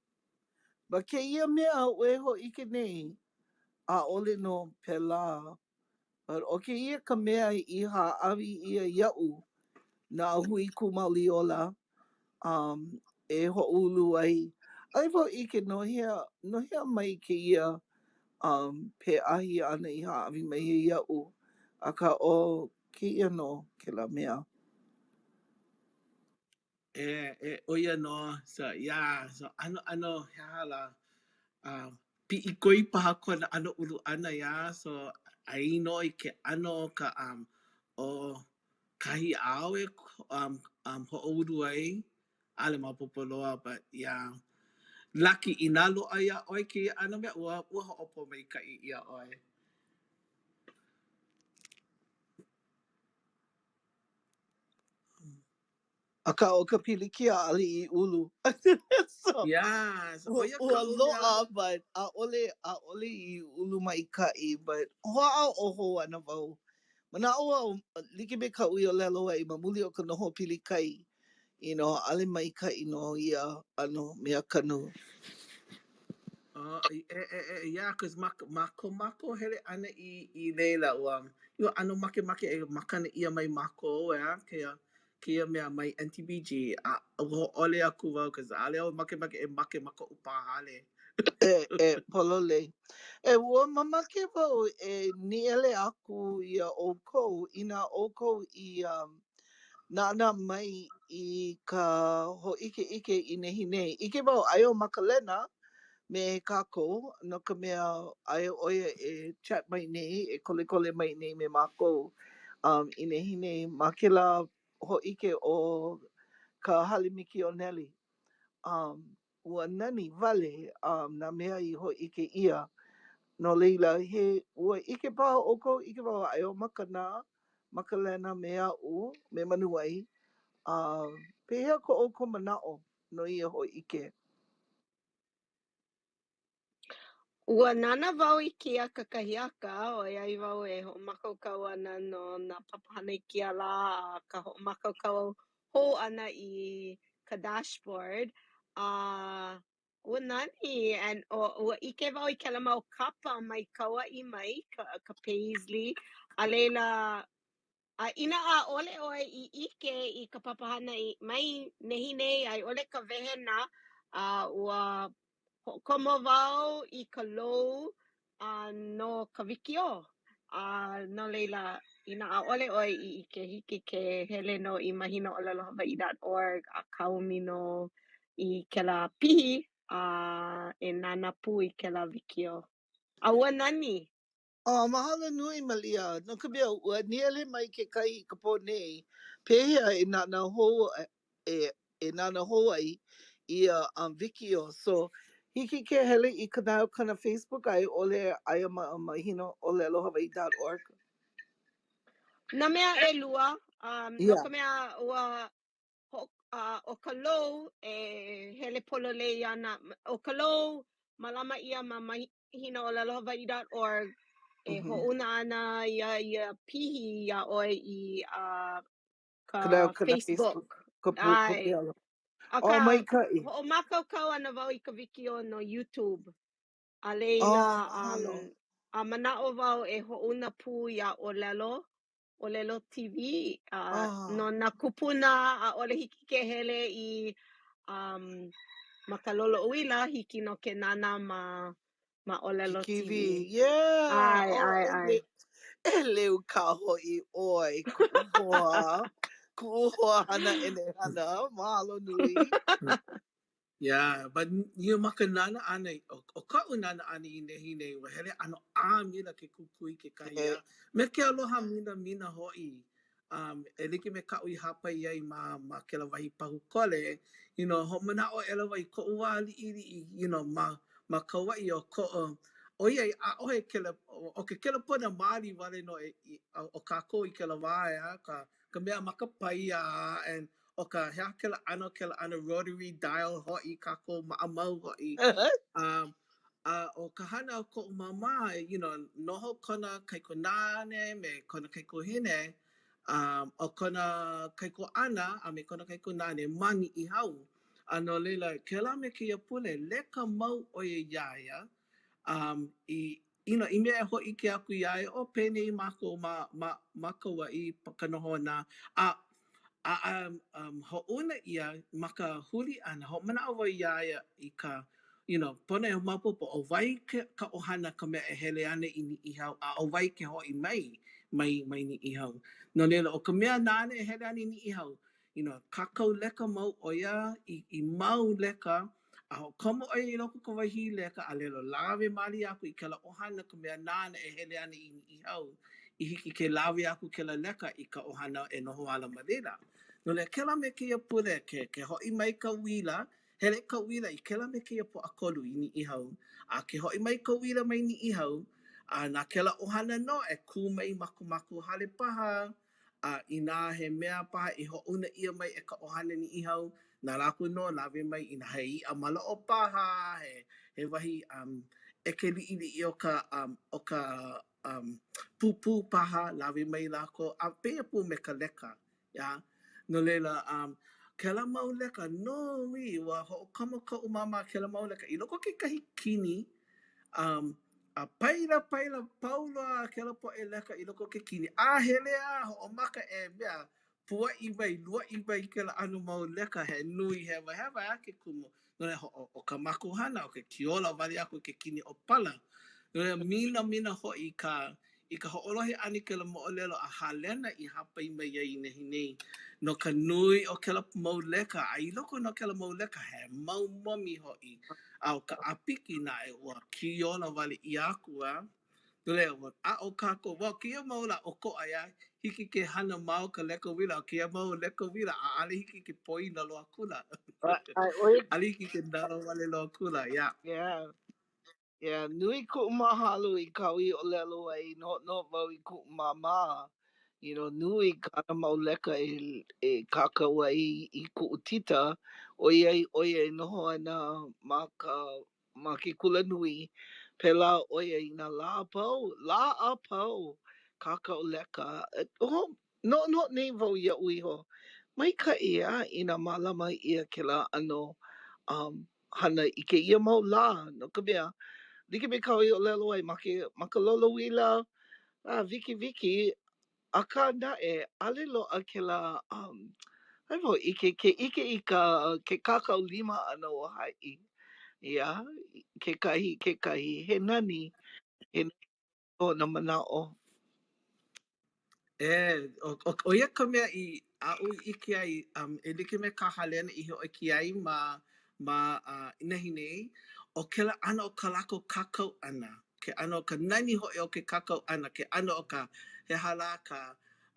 Ma kēia mea aʻu e hōʻike nei, ʻaʻole nō pēlā. But ʻo kēia ka mea i hāʻawi ʻia iaʻu nā hui Kū Mauli Ola um, e hoʻoulu ai. ʻAʻole wau ʻike no hea, no hea mai kēia um, pēʻahi āna i hāʻawi mai ai iaʻu, akā ʻo kēia nō kēlā mea. E, e, ʻo ia nō. So, yeah, so ʻanoʻano, he aha lā, uh, piʻikoi paha kona ʻano ulu ʻana, yeah, so ai nō i ke ʻano o ka, um, o kahi āu e um, um, hoʻoulu ai. ʻAʻole maopopo loa, but yeah. Lucky, inā loaʻa iā ʻoe kēia ʻano mea, ua, ua hoʻopōmaikaʻi ʻia ʻoe. Akā, ʻo ka pilikia, ʻaʻole i ulu. So, Yeah, so ua, ʻo ia ua kaʻu mea. loaʻa, but ʻaʻole, ʻaʻole i ulu maikaʻi, but hoʻāʻo hou ana wau. Manaʻo au, like me kaʻu i ʻōlelo ai, ma muli o ka noho pili kai, you know, ʻaʻole maikaʻi no ia ʻano mea kanu. Oh, e, e, e, yeah, cause ma, ma ko mākou hele ʻana i, i laila, ua, ua ʻano makemake e makana ʻia mai mākou, ʻeā, kēia, kēia mea mai NTBG, a ua hōʻole aku wau cause ʻaʻole au makemake e make ma koʻu pā hale. E, e, pololei. E, ua mamake wau e nīele aku iā ʻoukou inā ʻoukou i um, nānā mai i ka hōʻikeʻike i nehinei. ʻIke wau aia ʻo Makalena me kākou, no ka mea, aia ʻo ia e chat mai nei, e kolekole mai nei me mākou um, i nehinei ma kēlā hōʻike o ka Hale Mikioneli. Um, ua nani wale um, nā mea i hōʻike ʻia. No laila, he, ua ʻike paha ʻoukou, ʻike wau aia ʻo Makana, Makalena me aʻu, me Manuwai. Um, pehea ko ʻoukou manaʻo no ia hōʻike? Ua nānā wau i kēia kakahiaka, ʻoiai wau e hoʻomākaukau ana no nā papahana i kēia lā a ka hoʻomākaukau hou ʻana i ka dashboard. A ua nani and ua ʻike wau i kēlā mau kapa mai Kauaʻi mai, ka, ka paisley. A laila, A inā ʻaʻole ʻoe i ʻike i ka papahana i mai nehinei a i ʻole ka wehena, a ua hoʻokomo wau i ka lou a no ka wikiō. A no laila, inā ʻaʻole ʻoe i ʻike, hiki ke hele nō i mahinaʻōlelohawaiʻi dot org a kaomi nō i kēlā pihi a e nānā pū i kēlā wikiō. A ua nani! Oh, mahalo nui, Malia, no ka mea, ua nīele mai kekahi i ka pō nei, pehea e nānā hou e, e nānā hou ai ia um, wikiō. So, hiki ke hele i Kanaeokana Facebook a i ʻole aia ma mahinaʻōlelohawaiʻi dot org. Nā mea ʻelua, um, no Yeah. ka mea, ua hoʻo, uh, ʻo ka lou e hele pololei ana, ʻo ka lou mālama ʻia ma mahinaʻōlelohawaiʻi dot org e hoʻouna ana ia ia pihi iā ʻoe i uh, ka Kanaeokana Facebook. Facebook. Ka pu, ʻAe. puke Akā, Oh, maikaʻi. hoʻomākaukau ana wau i ka wikiō no YouTube. A Oh, laila, mahalo. um, a manaʻo wau e hoʻouna pū iā ʻŌlelo ʻŌlelo TV a Ah. no nā kūpuna ʻaʻole hiki ke hele i um, ma ka lolo uila, hiki nō ke nānā ma ma ʻŌlelo TV. TV. Yeah. ʻAe, Oh, ʻae, e ʻae. le, ʻeleu kā hoʻi ʻoe, kuʻu hoa. Kuʻu hoa hana ʻenehana. Mahalo nui. Yeah, but you know, ma ka nānā ʻana, ʻo, ʻo kaʻu nānā ʻana i nehinei, ua hele ʻano ʻāmila ke kukui kekahi, E. a me ke aloha minamina hoʻi. Um, e like me kaʻu i hāpai ai ma, ma kēlā wahi pahu kole, you know, hoʻomanaʻo aʻela wau i koʻu wā liʻiliʻi, you know, ma, ma Kauaʻi o koʻo, ʻoiai ʻaʻohe kele, ʻo ke kelepona maoli wale nō e, i, o kākou i kēlā wā, ʻeā, ka, ka mea ma ka paia, and ʻo ka he aha kēlā ʻano, kēlā ʻano rotary dial hoʻi kākou maʻamau hoʻi. Um, a ʻo ka hana a koʻu māmā, you know, noho kona kaikunāne me kona kaikuahine, um, ʻo kona kaikuaʻana a me kona kaikunāne ma Niʻihau. A no laila, kēlā me kēia pule, leka mau ʻo ia iā ia, um, i, you know, i mea e hōʻike aku iā ia, oh, penei mākou ma, ma, ma Kauaʻi, ka nohona, a, a, a um, hoʻouna ʻia ma ka huli ʻana, hoʻomanaʻo wau iā ia i ka, you know, pono e maopopo, ʻo wai ke, ka ʻohana ka mea e hele ana i Niʻihau, a ʻo wai ke hoʻi mai, mai, mai Niʻihau. No laila, ʻo ka mea nāna e hele ana i Niʻihau, you know, kākau leka mau ʻo ia i, i mau leka, A hoʻokomo ʻo ia i loko o ka wahi leka, a laila lawe mālie aku i kēlā ʻohana ka mea nāna e hele ana i Niʻihau, i hiki ke lawe aku kēlā leka i ka ʻohana e noho ala ma laila. No laila, kēlā me kēia pule, ke, ke hoʻi mai ka uila, hele ka uila i kēlā me kēia Pōʻakolu i Niʻihau, a ke hoʻi mai ka uila mai Niʻihau, a na kēlā ʻohana nō e kū mai ma ko mākou hale paha, A inā he mea paha i hoʻouna ʻia mai e ka ʻohana Niʻihau, na lākou nō lawe mai inā he iʻa maloʻo paha, he, he wahi um, ʻeke liʻiliʻi o ka, um, o ka um, pūpū paha, lawe mai lākou, a pēia pū me ka leka, yeah. No laila, um, kēlā mau leka nui, ua hoʻokomo koʻu māmā kēlā mau leka i loko o kekahi kini, Um, a paila, paila, pau loa kēlā poʻe leka i loko o ke kini. A hele a hoʻomaka e mea. puaʻi mai, luaʻi mai kēlā ʻano mau leka he nui hewahewa ʻeā ke kumu. No laila, ʻo ka mākou hana, ʻo ke kiola wale aku i ke kini ʻōpala. No laila, minamina hoʻi i ka i ka hoʻolohe ʻana i kēlā moʻolelo a Halena i hāpai mai ai i nehinei no ka nui o kēlā mau leka, a i loko nō o kēlā mau leka, he mau momi hoʻi. A ʻo ka ʻāpiki naʻe, ua kiola wale ʻia aku, a No laila, ua aʻo kākou, well, kēia mau lā ʻokoʻa, ʻeā, hiki ke hana ma o ka leka uila, ʻo kēia mau leka uila, ʻaʻole hiki ke poina loa akula. ʻAʻole hiki ke nalowale loa akula, yeah. Yeah. Yeah, nui kuʻu mahalo i kāu i ʻōlelo ai, noʻonoʻo wau i kuʻu māmā, you know, nui kāna mau leka e, e kākau ai i kuʻu tita, ʻoiai ʻo ia e noho ana ma ka ma ke kulanui, pēlā ʻo ia i nā lā a pau, lā a pau, kākau leka. Noʻonoʻo nei wau iaʻu iho, maikaʻi ʻeā inā mālama ʻia kēlā ʻano um, hana i kēia mau lā, no ka mea, like me kāu i ʻōlelo ai ma ke, ma ka lolouila, a wikiwiki, Akā naʻe, ʻaʻole loaʻa kēlā, um, ʻaʻole wau ʻike, ke ʻike i ka, ke kākau lima ʻana o haʻi, yeah, kekahi, kekahi, he nani, he nani kona manaʻo. E, ʻo, ʻo, ʻo ia ka mea i aʻu i ʻike ai, um, e like me kā Halena i hōʻike ai ma, ma uh, nehinei, ʻo kēlā ʻano o kā lākou kākau ʻana, ke ʻano o ka nani hoʻi o ke kākau ʻana, ke ʻano o ka, he aha lā ka,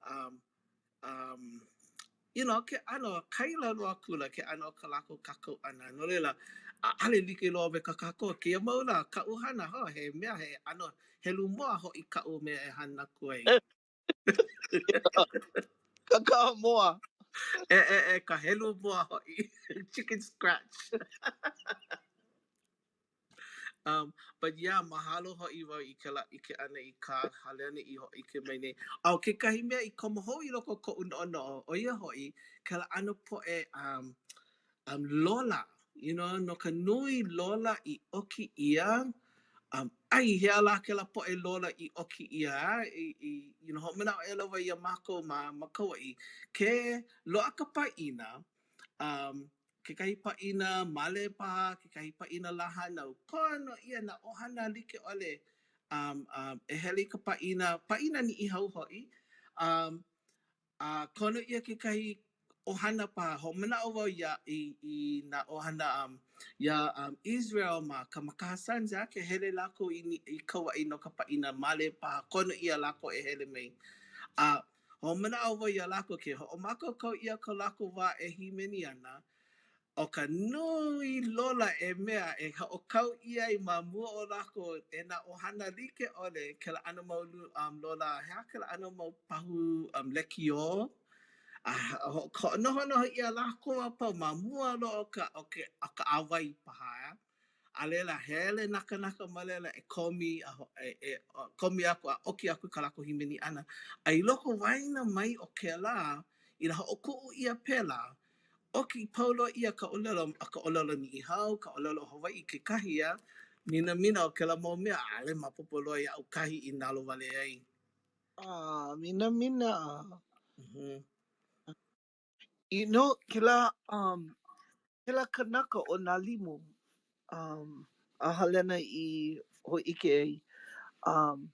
um, um, you know, ke ʻano, kaila loa akula ke ʻano o kā lākou kākau ʻana. No laila, ʻaʻole like loa me kā kākou. Kēia mau lā, kaʻu hana, ho, he mea, he ʻano helu moa hoʻi kaʻu mea e hana aku ai. Kakao moa. E, e, e, ka helu moa hoʻi. Chicken scratch. Um, but yeah, mahalo hoʻi wau i kēlā ʻike ʻana i kā Halena i hōʻike mai nei. A ʻo kekahi mea i komo hou i loko o koʻu noʻonoʻo, ʻo ia hoʻi kēlā ʻano poʻe um, um, lola, you know, no ka nui lola i ʻoki ʻia, um, ai, i hea lā kēlā poʻe lola i ʻoki ʻia, a? I, i, you know, hoʻomanaʻo aʻela wau iā mākou ma, ma Kauaʻi, ke loaʻa ka pāʻina, um, kekahi pāʻina male paha, kekahi pāʻina lā hānau, kono ʻia nā ʻohana like ʻole um, um, e hele i ka pāʻina, pāʻina Niʻihau hoʻi, um, a kono ʻia kekahi ʻohana paha, hoʻomanaʻo wau iā, i, i nā ʻohana um, iā um, Israel ma ka Makaha Sons, a ke hele lākou i, i Kauaʻi no ka pāʻina male paha, kono ʻia lākou e hele mai. A hoʻomanaʻo wau iā lākou ke hoʻomākaukau ʻia ko lākou wā e hīmeni ana, ʻo ka nui lola e mea e hoʻokau ʻia ai ma mua o lākou e nā ʻohana like ʻole kēlā ʻano mau um, lola, he aha kēlā ʻano mau pahu um, lekiō, a hoʻonohonoho ʻia lākou a pau ma mua loa o ka, o ke, o ka ʻāwai paha, ʻeā? A laila, hele nā kānaka ma laila e komi a e, e komi aku a ʻoki aku i kā lākou hīmeni ʻana. A i loko waena mai o kēlā, inā hoʻokuʻu ʻia pēlā, ʻoki pau loa ʻia ka ʻōlelo, a ka ʻōlelo Niʻihau, ka ʻōlelo Hawaiʻi kekahi, a minamina o kēlā mau mea, ʻaʻole maopopo loa iaʻu kahi i nalowale ai. Ah, minamina. Mm -hmm. You know, kēlā, um, kēlā kanaka o Nālimu, um, a Halena i hōʻike ai, um,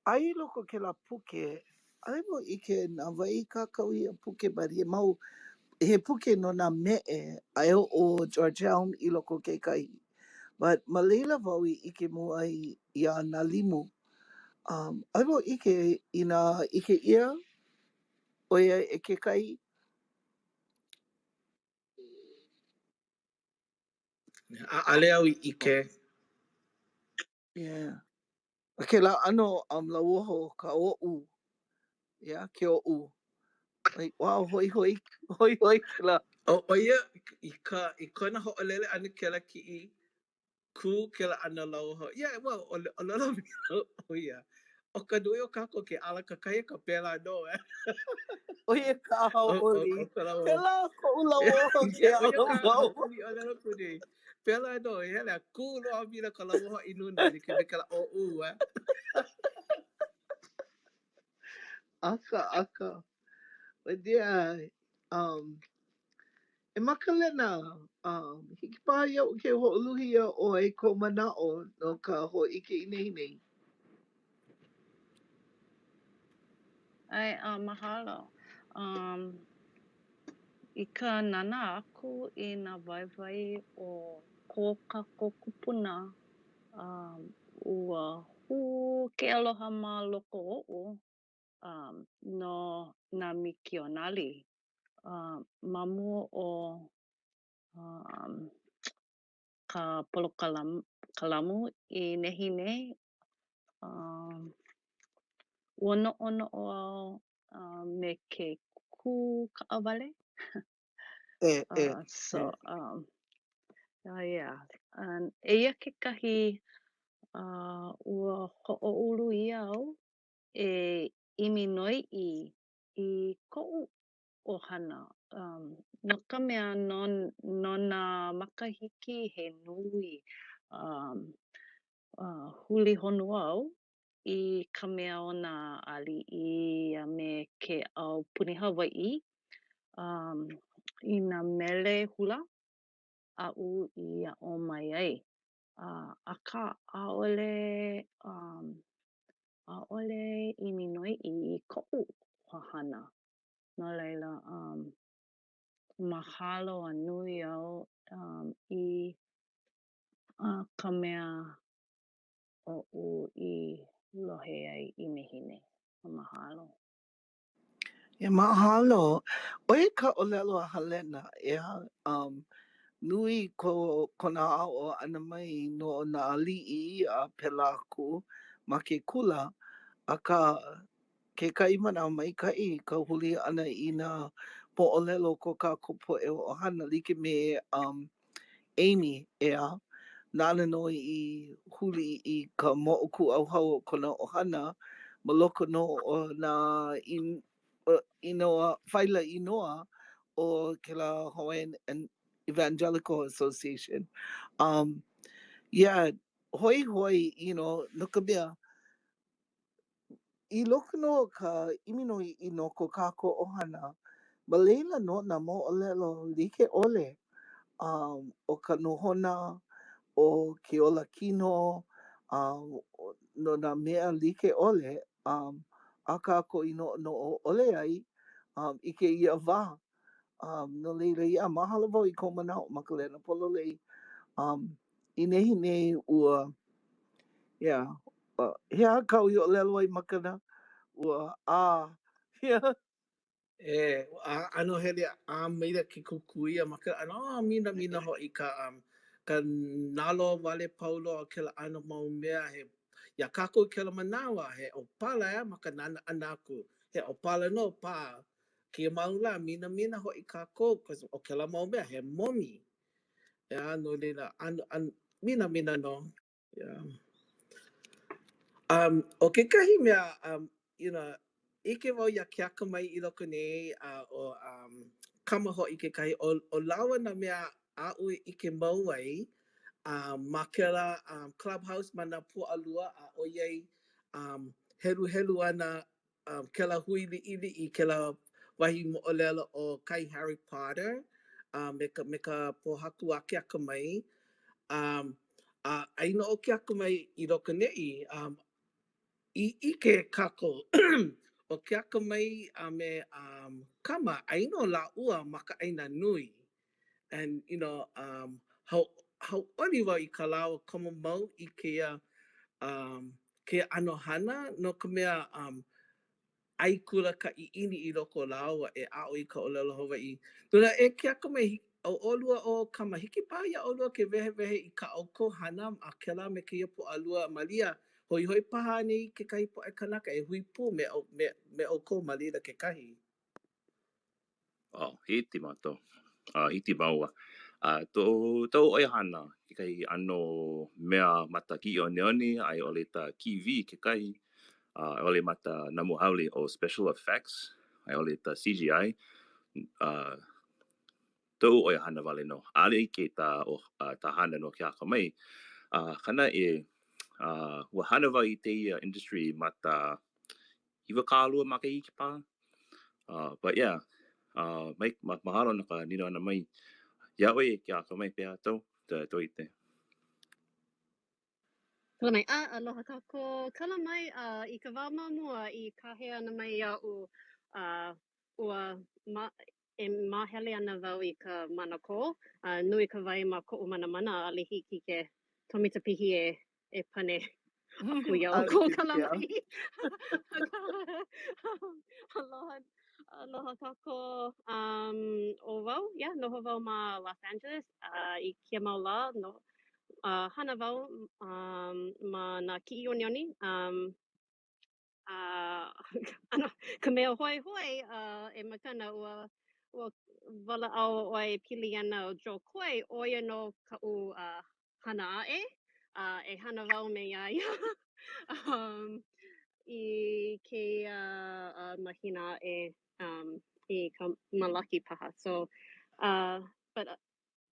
aia i loko o kēlā puke, ʻaʻole wau ʻike na wai i kākau ia puke, but he mau, he puke no nā meʻe, aia ʻo George Helm i loko kekahi. But ma laila wau i ʻike mua ai iā Nālimu. Um, ʻaʻole wau ʻike inā ʻike ʻia ʻo ia e kekahi. ʻAʻole au i ʻike. Yeah. ʻO kēlā ʻano um, lauoho ka ʻōʻū. Yeah, ke ʻōʻū. Like, wow, hoihoi, hoihoi kēlā. ʻO, ʻo ia, i ka, i kona hoʻolele ʻana kēlā kiʻi, kū kēlā ʻano lauoho. Yeah, well, ʻōlelo ʻo ia. ʻO ka nui o kākou ke ala kakahiaka pēlā nō, eh. ʻO ia ka hauʻoli. Pēlā koʻu lauoho ke ala wau. Hauʻoli ʻōlelo aku nei. Pēlā nō, e hele a kū loa a mina ka lauoho i luna, like me kēlā ʻōʻū, eh. ʻAka, ʻaka. But yeah, um, e Makalena, um, hiki paha iaʻu ke hoʻoluhi iā ʻoe i kou manaʻo no ka hōʻike i nehinei. ʻAe, uh, mahalo. Um, i ka nānā aku i nā waiwai o ko kākou kūpuna, um, ua hū ke aloha ma loko oʻu um, no nā mikionali. Uh, ma mua o um, ka polokalamu kalamu i nehinei, um, ua noʻonoʻo au uh, me ke kū kaʻawale. E, e, Uh, so, e. um, uh, yeah. And eia kekahi, uh, ua hoʻoulu ʻia au e ʻimi noiʻi i koʻu ʻohana, um, no ka mea, no no nā makahiki he nui, um, uh, huli honua au i ka mea o nā aliʻi a me ke aupuni Hawaiʻi, um, i nā mele hula aʻu i aʻo mai ai. Uh, akā, ʻaʻole, um, ʻaʻole ʻimi noiʻi i koʻu ʻohana. No laila, um, mahalo a nui au um, i uh, ka mea oʻu i lohe ai i nehinei. Mahalo. E mahalo. ʻO ia ka ʻōlelo a Helena, ʻeā, um, nui ko kona aʻo ʻana mai no nā aliʻi a pēlā aku ma ke kula, akā kekahi manawa maikaʻi ka huli ʻana i nā moʻolelo o ko kākou poʻe ʻohana like me um, Amy, ʻeā, nāna nō i huli i ka moʻokūʻauhau o kona ʻohana ma loko nō o nā inoa, faila inoa o kēlā Hawaiian Evangelical Association. Um, yeah, hoihoi, you know, no ka mea, I loko nō o ka ʻimi noiʻi no ko kākou ʻohana, ma laila nō nā moʻolelo like ʻole um o ka nohona, o ke olakino, um no nā mea like ʻole um a kākou i noʻonoʻo ʻole ai um i kēia wā. Um, no laila, yeah, mahalo wau i kou manaʻo Makalena pololei. Um, i nehinei ua, yeah, uh, he aha kāu i ʻōlelo ai Makana? Ua, ʻā, yeah. E, a ʻano hele a maila ke kukui a ma ka ʻano, oh, minamina hoʻi ka, um, ka nalo wale pau loa o kēlā ʻano mau mea he iā kākou i kēlā manawa, he ʻōpala ʻeā ma ka nānā ʻana aku. He ʻōpala nō pā Kēia mau lā, minamina hoʻi kākou, cause ʻo kēlā mau mea, he momi. ʻEā, no laila, ʻano, ʻano, minamina nō. Yeah. Um, ʻo kekahi mea, um, you know, ʻike wau iā Keakamai i loko nei, a ʻo um, Kama hoʻi kekahi, ʻo, ʻo lāua nā mea aʻu i ʻike mau ai um, ma kēlā um, clubhouse ma nā Pōʻalua, a ʻoiai um, heluhelu ana um, kēlā hui liʻiliʻi, kēlā wahi moʻolelo o kahi Harry Potter um, me ka, me ka pōhaku a Keakamai. Um, a aia nō ʻo Keakamai i loko nei, um, i ʻike kākou ʻo Keakamai a me um, Kama, aia nō lāua ma ka ʻāina nui. And, you know, um, hau, hauʻoli wau i kā lāua komo mau i kēia, um, kēia ʻano hana, no ka mea, um, ʻai kula ka ʻiʻini i loko o lāua e aʻo i ka ʻōlelo Hawaiʻi. No laila, e Keakamai, ʻo ʻolua ʻo Kama, hiki paha iā ʻolua ke wehewehe i kā ʻoukou hana a kēlā me kēia Pōʻalua, malia, hoihoi paha anei kekahi poʻe kanaka e hui pū me, me, me ʻoukou ma laila kekahi? Oh, hiki mātou. Uh, hiki māua. Uh, tō, tō ʻoihana kekahi ʻano mea ma ta kiʻiʻoniʻoni, a i ʻole ta TV kekahi, uh, a i ʻole ma ta namu haole ʻo special effects, a i ʻole ta CGI. Uh, toʻu ʻoihana wale nō. ʻAʻole like ta, oh, uh, ta hana no Keakamai. Uh, akā naʻe, uh, ua hana wau i tēia industry ma ta 20 makahiki paha. But yeah, mai, ma, mahalo no ka nīnau ʻana mai. Iā ʻoe e Keakamai, pehea tou, tou ʻike? Kala mai, a aloha kākou. Kala mai, a i ka wā ma mua i kāhea ʻana mai iaʻu, a ua ma, e māhele ana wau i ka manakō, a nui ka wai ma koʻu manamana, ʻaʻole hiki ke Tommy Tapihi e e pane aku iā ʻoukou kala mai. Aloha, aloha kākou. Um, ʻo wau, yeah, noho wau ma Los Angeles, a i kēia mau lā, no, uh, hana wau um, ma nā kiʻi onioni. Um, a ʻano, ka mea hoihoi, uh, e Makana, ua, ua walaʻau ʻoe e pili ana ʻo Jo Koy, ʻo ia nō kaʻu uh, hana aʻe, a e hana wau me iā ia um, i kēia uh, mahina aʻe um, i ka Malaki paha. So, uh, but,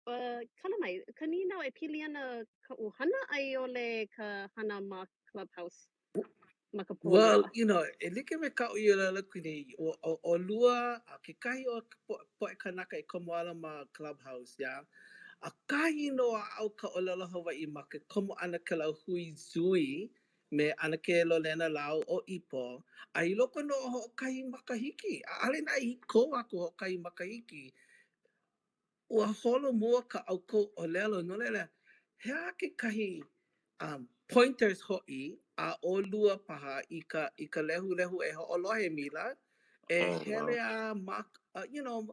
uh, kala mai, ka nīnau e pili ana kaʻu hana a i ʻole ka hana ma Clubhouse ma ka pō Well, you know, e like me kaʻu i ʻōlelo aku nei, ʻo, ʻolua a kekahi o ka poʻe kanaka e komo ala ma Clubhouse, yeah? ʻAkahi nō a aʻo ka ʻōlelo Hawaiʻi ma ke komo ʻana kēlā hui Zui me ʻAnakē Lolena lāua ʻo Ipo, a i loko nō o hoʻokahi makahiki, ʻaʻole naʻe i kō aku hoʻokahi makahiki, ua holo mua kā ʻoukou ʻōlelo, no laila, he aha kekahi um, pointers hoʻi a ʻolua paha i ka, i ka lehulehu e hoʻolohe Mila, e oh, hele a ma, uh, you know,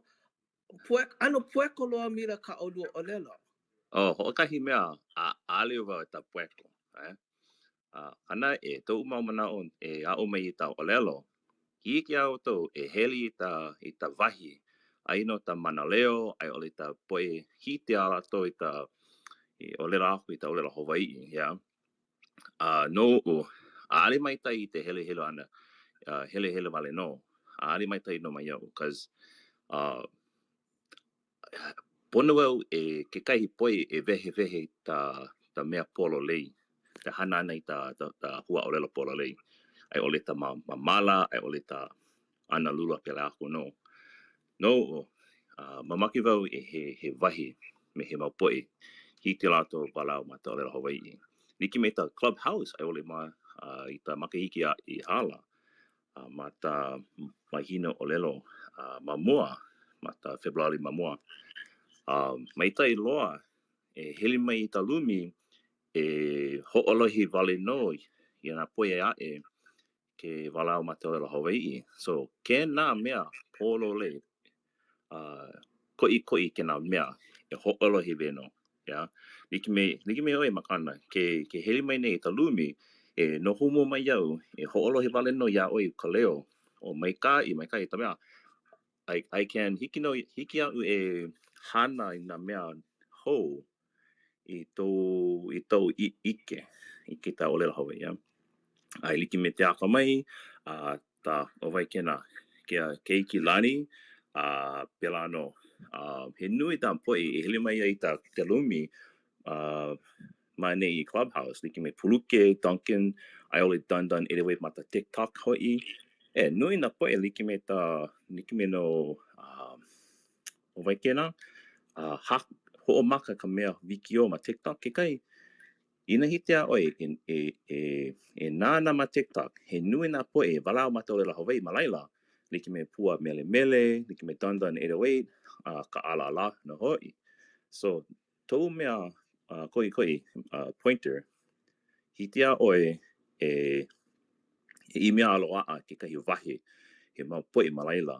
pue, ʻano pueko loa Mila kā ʻolua ʻōlelo. Oh, hoʻokahi mea, a ʻaʻole wau e ta pueko, eh? A hana e toʻu mau manaʻo e aʻo mai i ta ʻōlelo, hiki iā ʻoukou e hele i ta i ta wahi aia nō ta mānaleo a i ʻole ta poʻe hite a lākou i ta i ʻōlelo aku i ta ʻōlelo Hawaiʻi, yeah. A noʻu, ʻaʻole maikaʻi i te helehele ʻana, uh, helehele wale nō. ʻAʻole maikaʻi nō mai iaʻu, cause uh, Pono au e kekahi poʻe e wehewehe i ta, ta mea pololei, ka hana ʻana i ta, ta, ta huaʻōlelo pololei, a i ʻole ta ma, mamala, a i ʻole ta analula pēlā aku nō. Noʻu, uh, mamake wau e he, he wahi me he mau poʻe hiki lākou walaʻau ma ta ʻōlelo Hawaiʻi. Like me ta Clubhouse, a i ʻole ma uh, i ta makahiki a i hala, ma ta mahina ʻōlelo ma mua, ma ta February ma mua. Maikaʻi loa e hele mai i ta lumi e hoʻolohe wale nō i nā poʻe aʻe ke walaʻau ma ta ʻōlelo Hawaiʻi. So, kēnā mea pololei uh, koʻikoʻi kēnā mea e hoʻolohe wale nō. Yeah. Like me, like me ʻoe Makana, ke, ke hele mai nei i ta lumi, e noho mua mai au, e hoʻolohe wale nō iā ʻoe i ka leo, o maikaʻi, maikaʻi ta mea. I, I can, hiki nō, hiki iaʻu e hana i nā mea hou i tou, i tou ʻike, i ke ta ʻōlelo Hawaiʻi, yeah. A e like me te akamai, a ta ʻo wai kēnā, ke keiki lani, a pēlā nō. A he nui tā poʻe i hele mai ai i ta te lumi uh, ma nei i Clubhouse, like me Puluke, Duncan, a i ʻole Dun Dun 808 ma ta TikTok hoʻi. E, nui nā poʻe like me ta, like me no, uh, ʻo wai kēnā? Uh, ha, hoʻomaka ka mea wikiō ma TikTok kekahi. Inā hiki iā ʻoe e, e, e, e nānā ma TikTok, he nui nā poʻe e walaʻau ma ka ʻōlelo Hawaiʻi ma laila, like me Pua Melemele, like me Dun Dun 808, a ka ʻAlala nō hoʻi. So, tou mea uh, koʻikoʻi, uh, pointer, hiki iā ʻoe e, e ʻimi a loaʻa kekahi wahi, he mau poʻe ma laila,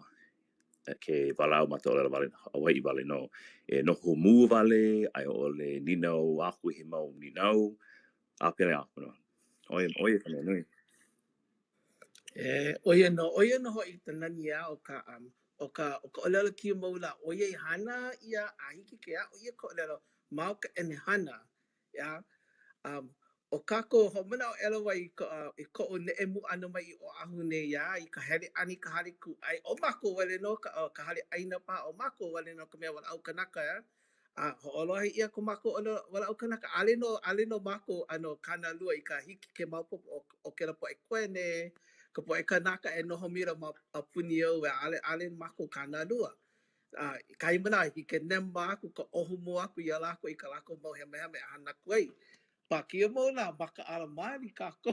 ke walaʻau ma ka ʻōlelo wale, Hawaiʻi wale nō. E noho mū wale, a i ʻole nīnau aku he mau nīnau, a pēlā aku nō. ʻO ia, ʻo ia ka mea nui. E, ʻo ia nō, ʻo ia nō hoʻi ka nani a o ka, um, o ka, o ka ʻōlelo kīmaula, ʻoiai hana ʻia a hiki ke aʻo ʻia ka ʻōlelo ma o ka ʻenehana, Yeah. Um, ʻo kākou, hoʻomanaʻo ʻela wau i ka, i koʻu neʻe mua ʻana mai i Oʻahu nei, yeah, i ka hele ʻana i ka hale kūʻai, ʻo mākou wale nō ka, ka hale ʻaina paha, ʻo mākou wale nō ka mea walaʻau kanaka, yeah. A hoʻolohe ʻia ko mākou ʻōlelo walaʻau kanaka, ʻaʻole nō, ʻaʻole nō mākou ʻano kānalua i ka hiki ke maopopo ʻo, ʻo kēlā poʻe koene. Ka poʻe kanaka e noho milo ma a puni ou e ʻaʻole ʻaʻole mākou kānalua. A i kahi manawa hiki ke nema aku ka ʻōhumu aku iā lākou i kā lākou mau hemahema e hana aku ai. Ma kēia mau lā, makaʻala maoli kākou.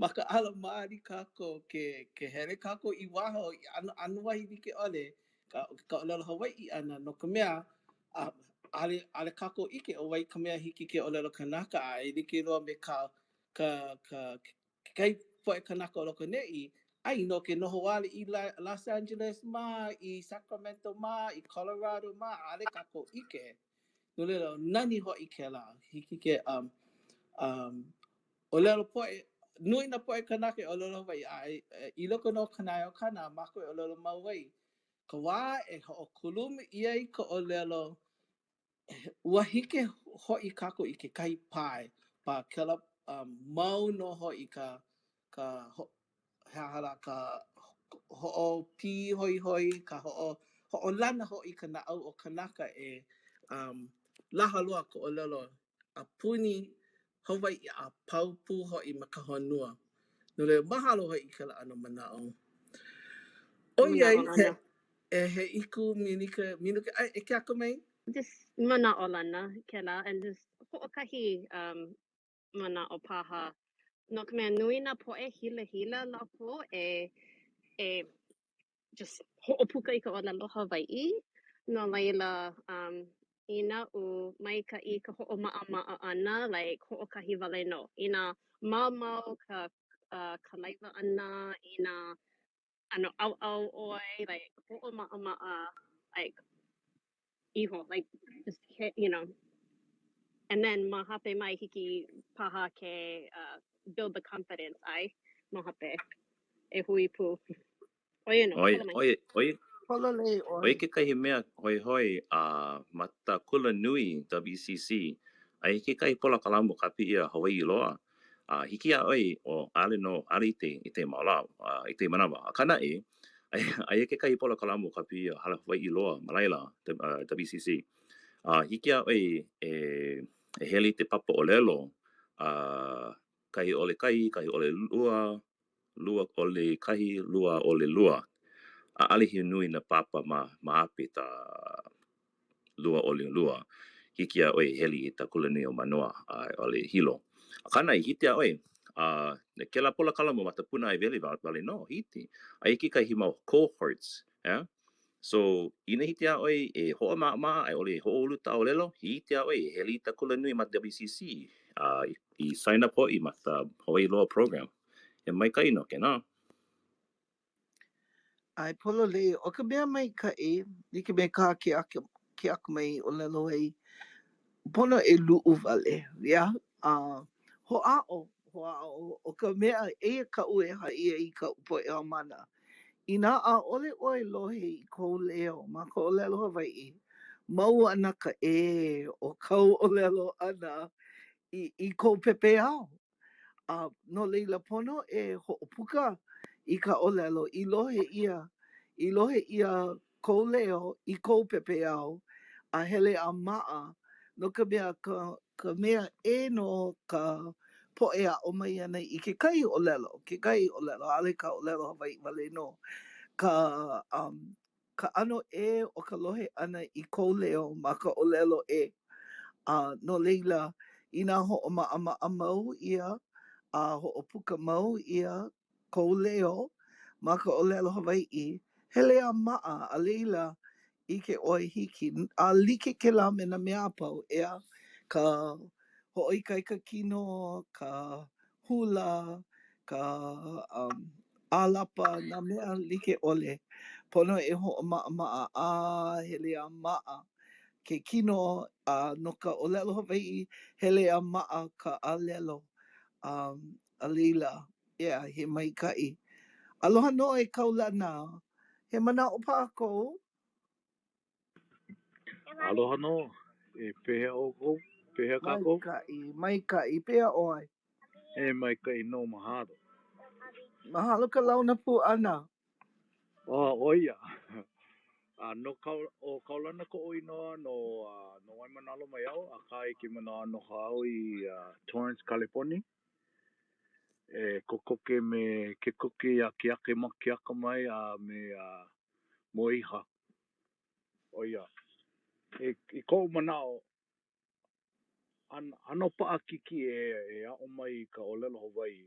Makaʻala maoli kākou ke ke hele kākou i waho i ʻano ʻano wahi like ʻole ka ka ʻōlelo Hawaiʻi ʻana no ka mea a ʻaʻole ʻaʻole kākou ʻike ʻo wai ka mea hiki ke ʻōlelo kanaka a e like loa me ka ka ka kekahi poʻe kanaka o loko nei, ai no ke noho wale i Los Angeles ma, i Sacramento ma, i Colorado ma, ʻaʻole kākou ʻike. No laila, nani hoʻi kēlā. Hiki ke um, um, ʻōlelo poʻe, nui nā poʻe kanaka e ʻōlelo Hawaiʻi, a i loko nō o ka nae o Kana, mākou e ʻōlelo mau ai. Ka wā e hoʻokuluma ʻia ai ka ʻōlelo, ua hiki hoʻi kākou i kekahi pae, pa kēlā um, mau nō hoʻi ka, ka ho, he aha lā, ka hoʻopīhoihoi, ka hoʻo, hoʻolana hoʻi ka naʻau o kanaka e um, laha loa ka ʻōlelo a puni Hawaiʻi a pau pū hoʻi me ka honua. No laila, mahalo hoʻi i kēlā ʻano manaʻo. ʻOiai, he, e he ʻiku minuke, minuke, ʻae, e Keakamai? Just manaʻolana kēlā and just hoʻokahi um, manaʻo paha. No ka mea, nui nā poʻe hilahila lākou e, e just hoʻopuka i ka ʻōlelo Hawaiʻi. No laila, um, inā u maikaʻi ka hoʻomaʻamaʻa ʻana, like, hoʻokahi wale nō. Inā maʻamau ka uh, kalaiwa ʻana, inā ʻano ʻauʻau ʻoe, like, hoʻomaʻamaʻa, like, iho, like, just hit, you know. And then ma hope mai hiki paha ke uh, build the confidence, ʻae, ma hope e hui pū. ʻO ia nō, ʻO ia, hala mai. ʻo ia, ʻo ia, Pololei ʻo ia ʻoe. kekahi mea hoihoi a ma ta kula nui WCC, aia kekahi polokalamu kapa ʻia Hawaiʻi Loa. A hiki iā ʻoe, ʻo ʻaʻole nō, ʻaʻole i te, i te mau lā, i te manawa. Akā naʻe, aia kekahi polokalamu kapa ʻia Hawaiʻi Loa ma laila, WCC. A hiki iā ʻoe e, e hele i te papa ʻōlelo, a kahi ʻole kahi, kahi ʻole lua, lua ʻole kahi, lua ʻole lua. ʻAʻole he nui nā papa ma, ma hope ta lua ʻole lua. Hiki iā ʻoe e hele i ta kulanui o Manoa a i ʻole Hilo. Akā naʻe, hiki iā ʻoe, a kēlā polokalamu ma ta pūnaewele wale nō, hiki. Aia kekahi mau cohorts, yeah? So, inā hiki iā ʻoe e hoʻomaʻamaʻa a i ʻole e hoʻoulu ta ʻōlelo, hiki iā ʻoe e hele i ta kulanui ma WCC a i sign up hoʻi ma ta Hawaii Loa program. He maikaʻi nō kēnā. ʻAe pololei, ʻo ka mea maikaʻi, like me kā ke ake, Keakamai i ʻōlelo ai, pono e luʻu wale, yeah? A hoʻāʻo, hoʻāʻo, ʻo ka mea, eia kaʻu e haʻi ai i kaʻu poʻe haumāna, inā ʻaʻole ʻoe lohe i kou leo ma ka ʻōlelo Hawaiʻi, mau ana ka ʻē o kāu ʻōlelo ʻana i, i kou pepeiao. A no laila, pono e hoʻopuka i ka ʻōlelo i lohe ʻia, i lohe ʻia kou leo i kou pepeiao a hele a maʻa, no ka mea, ka, ka mea ʻē nō ka poʻe aʻo mai ana i kekahi ʻōlelo, kekahi ʻōlelo, ʻaʻole ka ʻōlelo Hawaiʻi wale nō, ka, um, ka ʻano ʻē o ka lohe ʻana i kou leo ma ka ʻōlelo ʻē. A no laila, inā hoʻomaʻamaʻa mau ʻia a hoʻopuka mau ʻia kou leo ma ka ʻōlelo Hawaiʻi, hele a maʻa, a laila, ʻike ʻoe hiki. A like kēlā me nā mea a pau, ʻeā? Ka hoʻoikaika kino, ka hula, ka um, ʻālapa, nā mea like ʻole. Pono e hoʻomaʻamaʻa a hele a maʻa ke kino a no ka ʻōlelo Hawaiʻi, hele a maʻa ka ʻalelo. Um, a laila, yeah, he maikaʻi. Aloha nō e Kaulana. He manaʻo paha kou? Aloha nō. E pehea ʻoukou? Pehea kākou? Maikaʻi, maikaʻi. Pehea ʻoe? E maikaʻi nō, mahalo. Mahalo ka launa pū ʻana. Oh, ʻo ia. A no ka, ʻo Kaulana koʻu inoa no, no Waimānalo mai au, akā i kēia manawa noho au i Torrance, Kaleponi. E kokoke me ke koke iā ke ake ma ke akamai a me Moiha. ʻO ia. I, i koʻu manaʻo, an, ʻano paʻakikī e, e aʻo mai i ka ʻōlelo Hawaiʻi.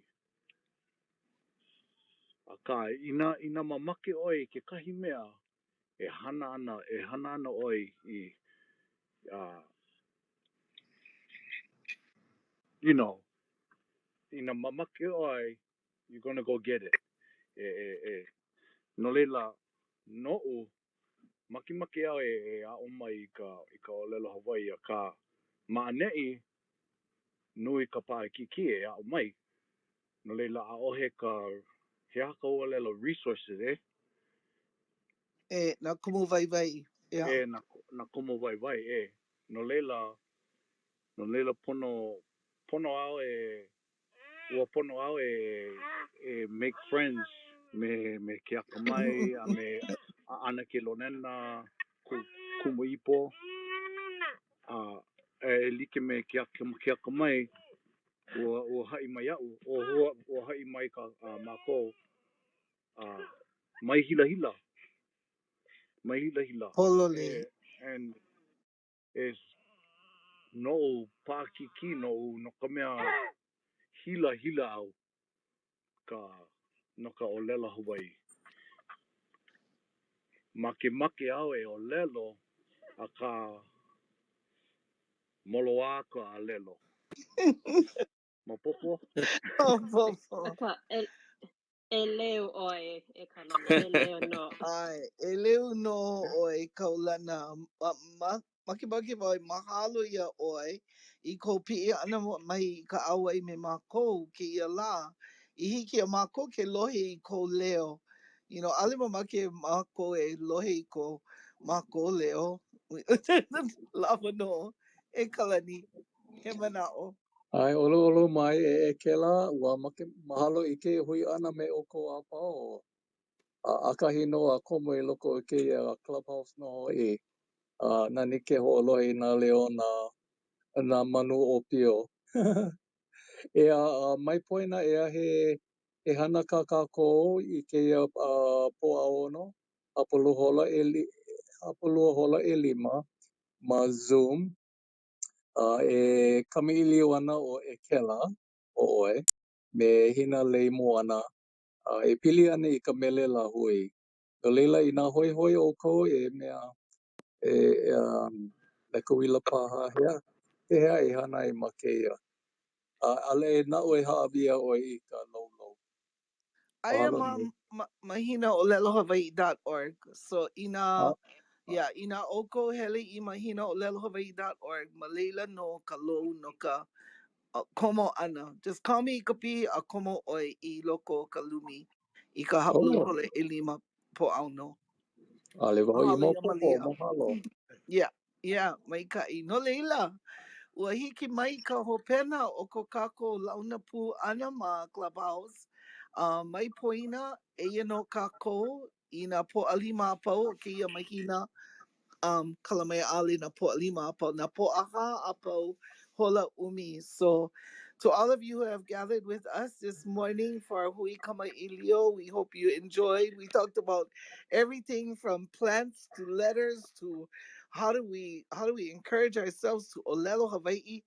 Akā, inā, inā mamake ʻoe i kekahi mea, e hana ana, e hana ana ʻoe i, uh, you know, inā mamake ʻoe, you're gonna go get it. E, e, e, no laila, noʻu, makemake au e, e aʻo mai i ka, i ka ʻōlelo Hawaiʻi, akā, ma ʻaneʻi, nui ka paʻakikī e aʻo mai. No laila, ʻaʻohe ka, he aha ka ʻōlelo resources, e? E, nā kumu waiwai, yeah. E, nā, nā kumu waiwai, e. No laila, no laila pono, pono au e, ua pono au e, e make friends me, me ke akamai a me ʻAnakē Lorena, ku, Kumu Ipo, a e like me ke, ke akamai, ua, ua haʻi mai iaʻu, ua, ua haʻi mai ka, a mākou, a mai hilahila, mai hilahila. Pololei. E, and it's noʻu paʻakikī noʻu no ka mea hilahila au ka no ka ʻōlelo Hawaiʻi. Makemake au e ʻōlelo, akā moloā ka alelo. Maopopo? Maopopo. Akā, e, ʻeleu ʻoe e Kaulana, ʻeleu nō. ʻAe, ʻeleu nō ʻoe Kaulana. Ma, ma, makemake wau e mahalo iā ʻoe i kou piʻi ʻana mai i ka ʻauwai me mākou kēia lā. I hiki iā mākou ke lohe i kou leo. You know, ʻaʻole mamake mākou e lohe i ko mākou leo. Lawa nō e Kalani, he manaʻo. ʻAe, ʻoluʻolu mai e Ekela, ua make, mahalo i kēia hui ʻana me ʻoukou a pau. A ʻakahi nō a komo i loko o kēia clubhouse nō hoʻi. A nani ke hoʻolohe i nā leo o nā, nā manu ʻōpio. ʻEā, mai poina ʻeā he, he hana kā kākou i kēia Pōʻaono, hapalua hola ʻeli, hapalua hola ʻelima ma Zoom. A e kamaʻilio ana ʻo Ekela, ʻo ʻoe, me Hina Lei Moana, a e pili ana i ka mele lāhui. No laila, inā hoihoi ʻoukou e mea, e um, leka uila paha, hea, pehea e hana ai ma kēia? A ʻaʻole naʻu e hāʻawi iā ʻoe i ka loulou. Aia Mahalo ma, nui. ma mahinaolelohawaii.org. So inā, A, yeah, inā ʻoukou hele i mahinaolelohawaii.org, ma laila nō ka lou no ka komo ʻana. Just kaomi i ka pī a komo ʻoe i loko o ka lumi i ka hapalua oh, hola ʻelima Pōʻaono. ʻaʻole wau i Mahalo iā maopopo, Malia. mahalo. Yeah, yeah, maikaʻi. No laila, ua hiki mai ka hopena o ko kākou launa pū ʻana ma Clubhouse. Uh, mai poina, eia nō kākou i nā Pōʻalima a pau o kēia mahina. Um, kala mai ʻaʻole nā Pōʻalima a pau, nā Pōʻahā a pau, hola ʻumi. So, to all of you who have gathered with us this morning for our Hui Kamaʻilio, we hope you enjoyed. We talked about everything from plants to letters to how do we how do we encourage ourselves to ʻōlelo Hawaiʻi.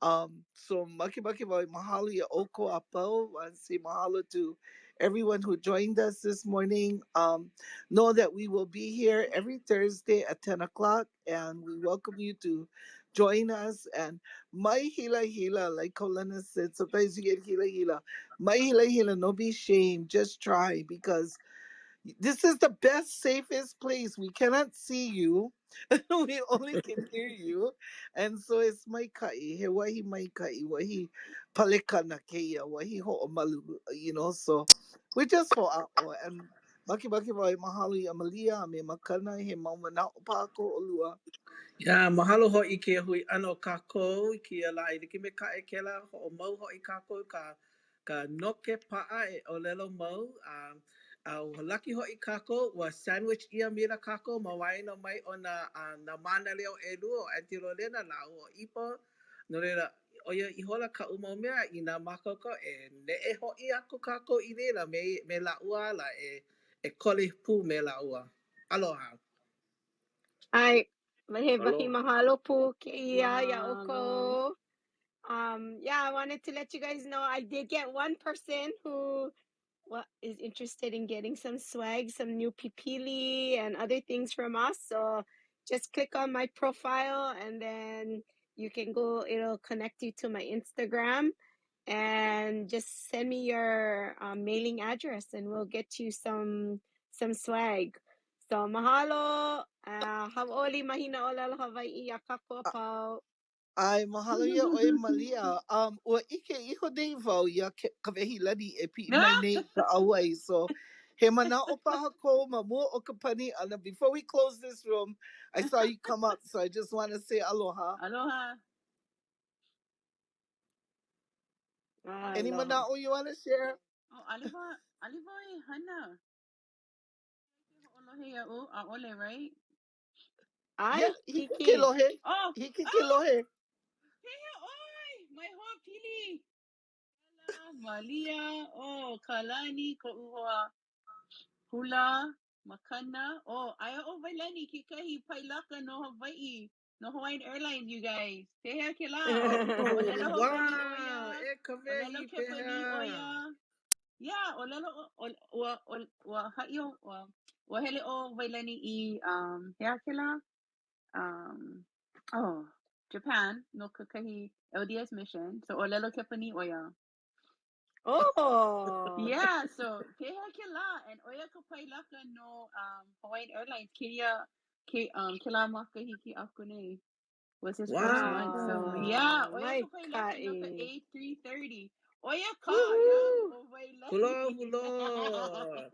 Um, so makemake wau e mahalo iā ʻoukou a pau. Want to say mahalo to everyone who joined us this morning. Um, know that we will be here every Thursday at 10 o'clock and we welcome you to join us. And mai hilahila, like Kaulana said, sometimes you get hilahila. Mai hilahila, no be shame. Just try because this is the best, safest place. We cannot see you. we only can hear you. And so it's maikaʻi, he wahi maikaʻi, wahi palekana kēia, wahi hoʻomalu, you know, so we just hoʻāʻo. And makemake wau e mahalo iā Malia a me Makana, he mau manaʻo paha ko ʻolua. Yeah, mahalo hoʻi i kēia hui ʻana o kākou i kēia lā e like me kā Ekela, hoʻomau hoʻi kākou i ka ka noke paʻa e ʻōlelo mau, a a ua laki hoʻi kākou, ua sandwich ʻia maila kākou ma waena mai o nā nā mānaleo ʻelua o Aunty Lolena lāua ʻo Ipo. No laila, ʻo ia ihola kaʻu mau mea inā mākaukau e neʻe hoʻi aku kākou i laila me me lāua ala e e koli pū me lāua. Aloha. ʻAe, he wahi Aloha. mahalo pū kēia iā Mahalo. ʻoukou. Yeah, I wanted to let you guys know I did get one person who is interested in getting some swag, some new pipili and other things from us. So just click on my profile and then you can go, it'll connect you to my Instagram and just send me your mailing address and we'll get you some swag. So mahalo, hauʻoli mahina ʻōlelo Hawaiʻi iā kākou a pau. ʻAe, mahalo iā ʻoe Malia. Ua ʻike iho nei wau iā Kawehilani e piʻi mai nei i ka ʻauwai. So, he manaʻo paha kou ma mua o ka pani ʻana. Before we close this room, I saw you come up, so I just want to say aloha. Aloha. Any Aloha. manaʻo you want to share? Oh, ʻaʻole wau, ʻaʻole wau e hana. Ke hoʻolohe iaʻu, ʻaʻole, right? ʻAe, Yeah, hiki ke hiki. lohe. Oh, Hiki ke ah, lohe. pehea ʻoe? My hoa pili. Kala, Malia, oh, Kalani, koʻu hoa hula, Makana. Oh, aia ʻo Wailani kekahi pailaka no Hawaiʻi, no Hawaiian Airlines, you guys. Pehea kēlā? Oh, ʻŌlelo Hawaiʻi ʻo ia. wow! E ʻŌlelo Kawehi, Kepanī ʻo pehea? ia. Yeah, ʻōlelo ʻo, ua, ua, ua haʻi ʻo, ua, ua hele ʻo Wailani i, hea kēlā? Oh, Japan no kekahi LDS mission. So, ʻōlelo Kepanī ʻo ia. Oh! Yeah, so, pehea kēlā? And ʻo ia ka pailaka no Hawaiian Airlines kēia, ke, kēlā makahiki aku nei. Was his first one. So, Wow! yeah, ʻo ia ka pailaka no ka Maikaʻi. A330. ʻO ia ka, yeah, Woohoo! ʻo Wailani. Hulo, hulo!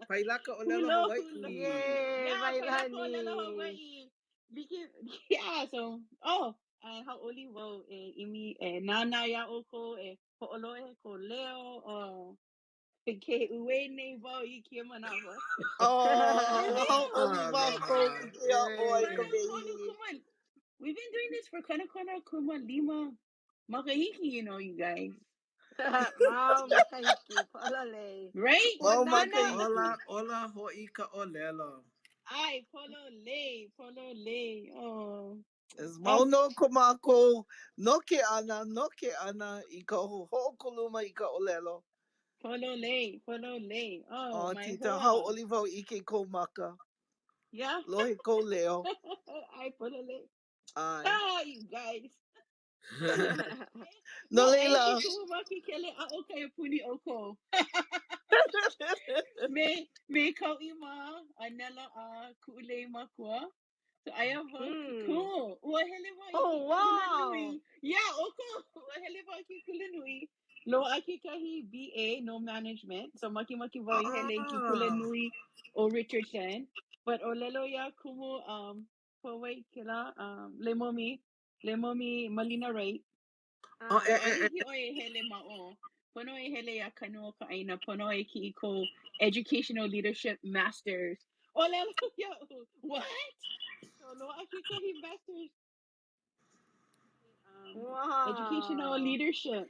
Pailaka ʻōlelo Hulo, hulo. Hawaiʻi. Yay, Yeah, pailaka ʻōlelo Wailani. Hawaiʻi. Like, yeah, so, oh, and hauʻoli wau e ʻimi, e nānā iā ʻoukou, e hoʻolohe kou leo, oh, ke uē nei wau i kēia manawa. Oh, hauʻoli mākou Aloha. ʻike iā ʻoe, 30 Kawehi. kuma, we've been doing this for 30 kuma lima makahiki, you know, you guys. Mau makahiki, pololei. Right? Ua Mau nānā, makahiki. Ola, ola hoʻi ka ʻōlelo. ʻAe, pololei, pololei. Oh. Es mau Oh, nō ko mākou noke ʻana, noke ʻana i ka hoʻokuluma i ka ʻōlelo. pololei, pololei. Oh, Oh, my Tita, hoa. hauʻoli wau ʻike kou maka. Yeah. Lohe kou leo. ʻAe, pololei. ʻAe. Ah, you guys. No No, aia laila. ke kumu ma ke kele aʻo kaiapuni ʻoukou. Me, me Kauʻi mā, a Nela a Kuʻulei Makua. So aia wau cool. Ua hele wau i Oh, ke wow. kulanui. Yeah, ʻoukou. Ua hele wau i ke kulanui. Loaʻa kekahi BA no management. So makemake wau i hele i ke kulanui o Richardson. But ʻōlelo ia kumu Powai kēlā, Lemomi, Lemomi Malina Wright. Oh, e, e, ʻAʻole e. hiki ʻoe e hele ma ʻō. Pono e hele iā Kanu o ka ʻAina, pono e kiʻi kou Educational Leadership Masters. ʻŌlelo iaʻu, what? So loaʻa kekahi Masters Educational Wow. Leadership.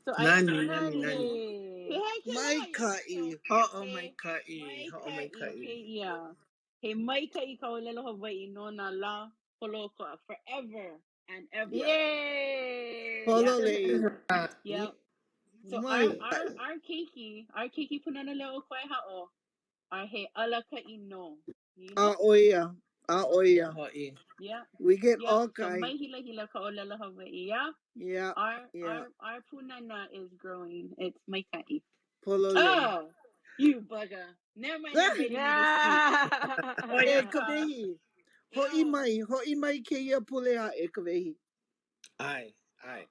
So aia Nani, wau nani, nani. Nani. Pehea kēlā? Maikaʻi. So, he Hoʻomaikaʻi, maikaʻi hoʻomaikaʻi. kēia. He maikaʻi ka ʻōlelo Hawaiʻi no nā lā holoʻokoʻa forever and ever. Yay! Yeah. Pololei. Yep. So our our Maikaʻi. our keiki, our keiki Pūnana Leo o Kawaiahaʻo, a he alakaʻi nō, you A know? ʻo ia, a ʻo ia. Hoʻi. Yeah. We get Yep. all So kai. mai hilahila ka ʻōlelo Hawaiʻi, yeah? Yeah, Our yeah. our our punana is growing. It's maikaʻi. Pololei. Oh, you bugger. Never mind inviting me to speak. Yeah. ʻO E ia ka. Kawehi, hoʻi Yeah. mai, hoʻi mai kēia pule aʻe, Kawehi. ʻAe, ʻae.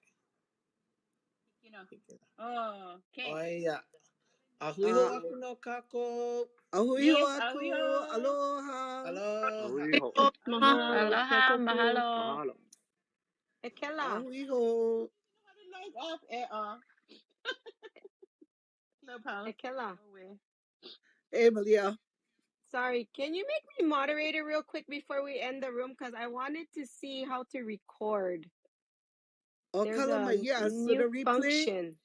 You know. Oh, okay. ʻO ia. A hui hou A, aku nō kākou. a hui hou Yes, aku. a hui hou. Aloha. Aloha. Hui hou. Mahalo. Aloha, Ke kōkua. mahalo. Mahalo. E kela. A hui hou. How to log off eh, Clubhouse. E kela. No way. E Malia. Sorry, can you make me moderator real quick before we end the room? Because I wanted to see how to record. Oh, There's Kalama, a yeah. So new the replay, function.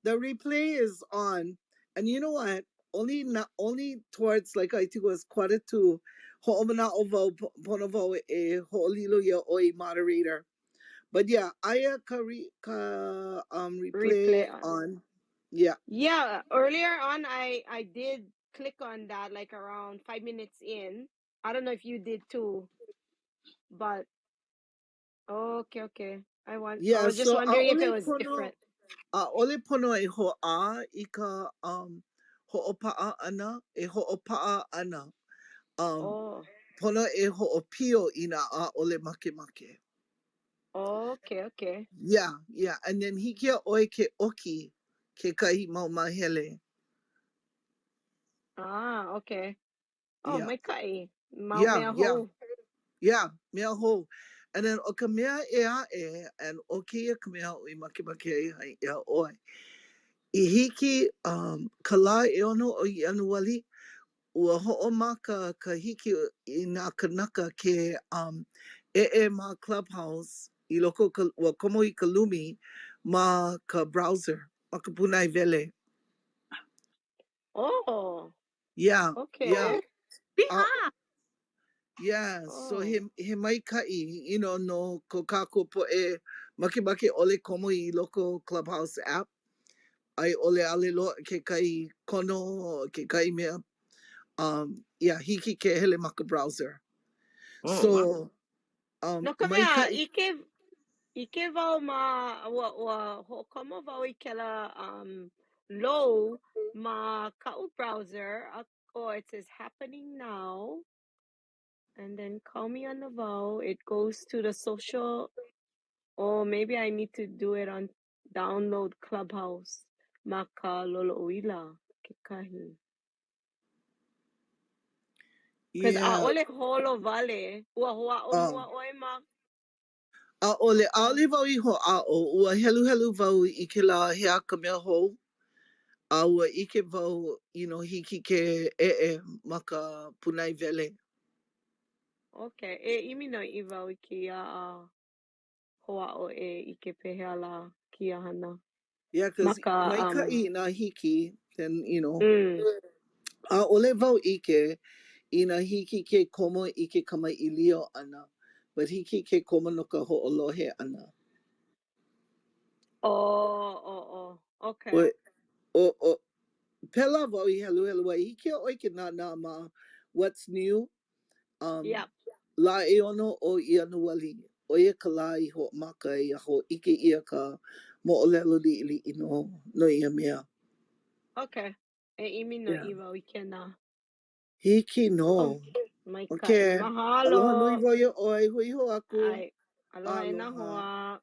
the replay is on, and you know what? Only not only towards like I think it was 1:45. Ho'omana'o wau pono wau e ho'olilo iā ʻoe i moderator. But yeah, aia ka re, ka replay Replay on. on. Yeah. Yeah, earlier on I did click on that like around 5 minutes in. I don't know if you did too, but okay, okay. I Yeah, was just so wondering if it ʻaʻole was pono different. ʻaʻole pono e hoʻā i ka hoʻopaʻa ʻana, e hoʻopaʻa ana. Oh, Pono e hoʻopio inā ʻaʻole makemake. okay, okay. Yeah, yeah. And then hiki iā ʻoe ke ʻoki kekahi mau māhele. Ah, okay. Oh, Yeah. maikaʻi. Mau Yeah, mea yeah. hou. Yeah, mea hou. And then ʻo ka mea ʻē aʻe, and ʻo kēia ka mea aʻu i makemake ai haʻi iā ʻoe. I hiki ka lā ʻeono o Ianuali, ua hoʻomaka ka hiki i nā kanaka ke ʻeʻe ma Clubhouse i loko o ka, ua komo i ka lumi ma ka browser, ma ka pūnaewele. Oh, Yeah, yeah. okay. A, Piha! yeah, so Oh. he maikaʻi, you know, no ko kākou poʻe makemake ʻole komo i loko o Clubhouse app. A i ʻole ʻaʻole loaʻa kekahi kono, kekahi mea. Yeah, hiki ke hele ma ka browser. Oh, wow. So, No ka mea, maikaʻi. ʻike wau ma, ua hoʻokomo wau i kēlā low ma kaʻu browser. Oh, it says happening now. And then kaomi ana wau. It goes to the social. Oh, maybe I need to do it on download Clubhouse ma ka lolouila kekahi. Cause Yeah. ʻaʻole holo wale. Ua hoʻāʻo mua ʻoe ma ʻAʻole, ʻaʻole wau i hoʻāʻo. Ua heluhelu wau i kēlā he aha ka mea hou, a ua ʻike wau, you know, hiki ke ʻeʻe ma ka pūnaewele. Okay, e ʻimi noiʻi wau i kēia a hoʻāʻo e ʻike pehea lā kēia hana. Yeah, Ma cause ka, maikaʻi inā hiki, then, you know, ʻaʻole wau ʻike inā hiki ke komo i ke kamaʻilio ʻana, but hiki ke komo no ka hoʻolohe ʻana. Oh, oh, oh, okay. ʻOe, ʻo, ʻo, pēlā wau i heluhelu ai. Hiki iā ʻoe ke nānā ma What's New, Yep. lā ʻeono o Ianuali, ʻo ia ka lā i hoʻomaka ai a hōʻike ʻia ka moʻolelo liʻiliʻi no, no ia mea. Okay. E ʻimi Yeah. noiʻi wau i kēnā. Hiki nō. Oh, maikaʻi. Okay. Mahalo. Aloha nui wau iā ʻoe. Hui hou aku. ʻAe. Aloha e nā Aloha. hoa.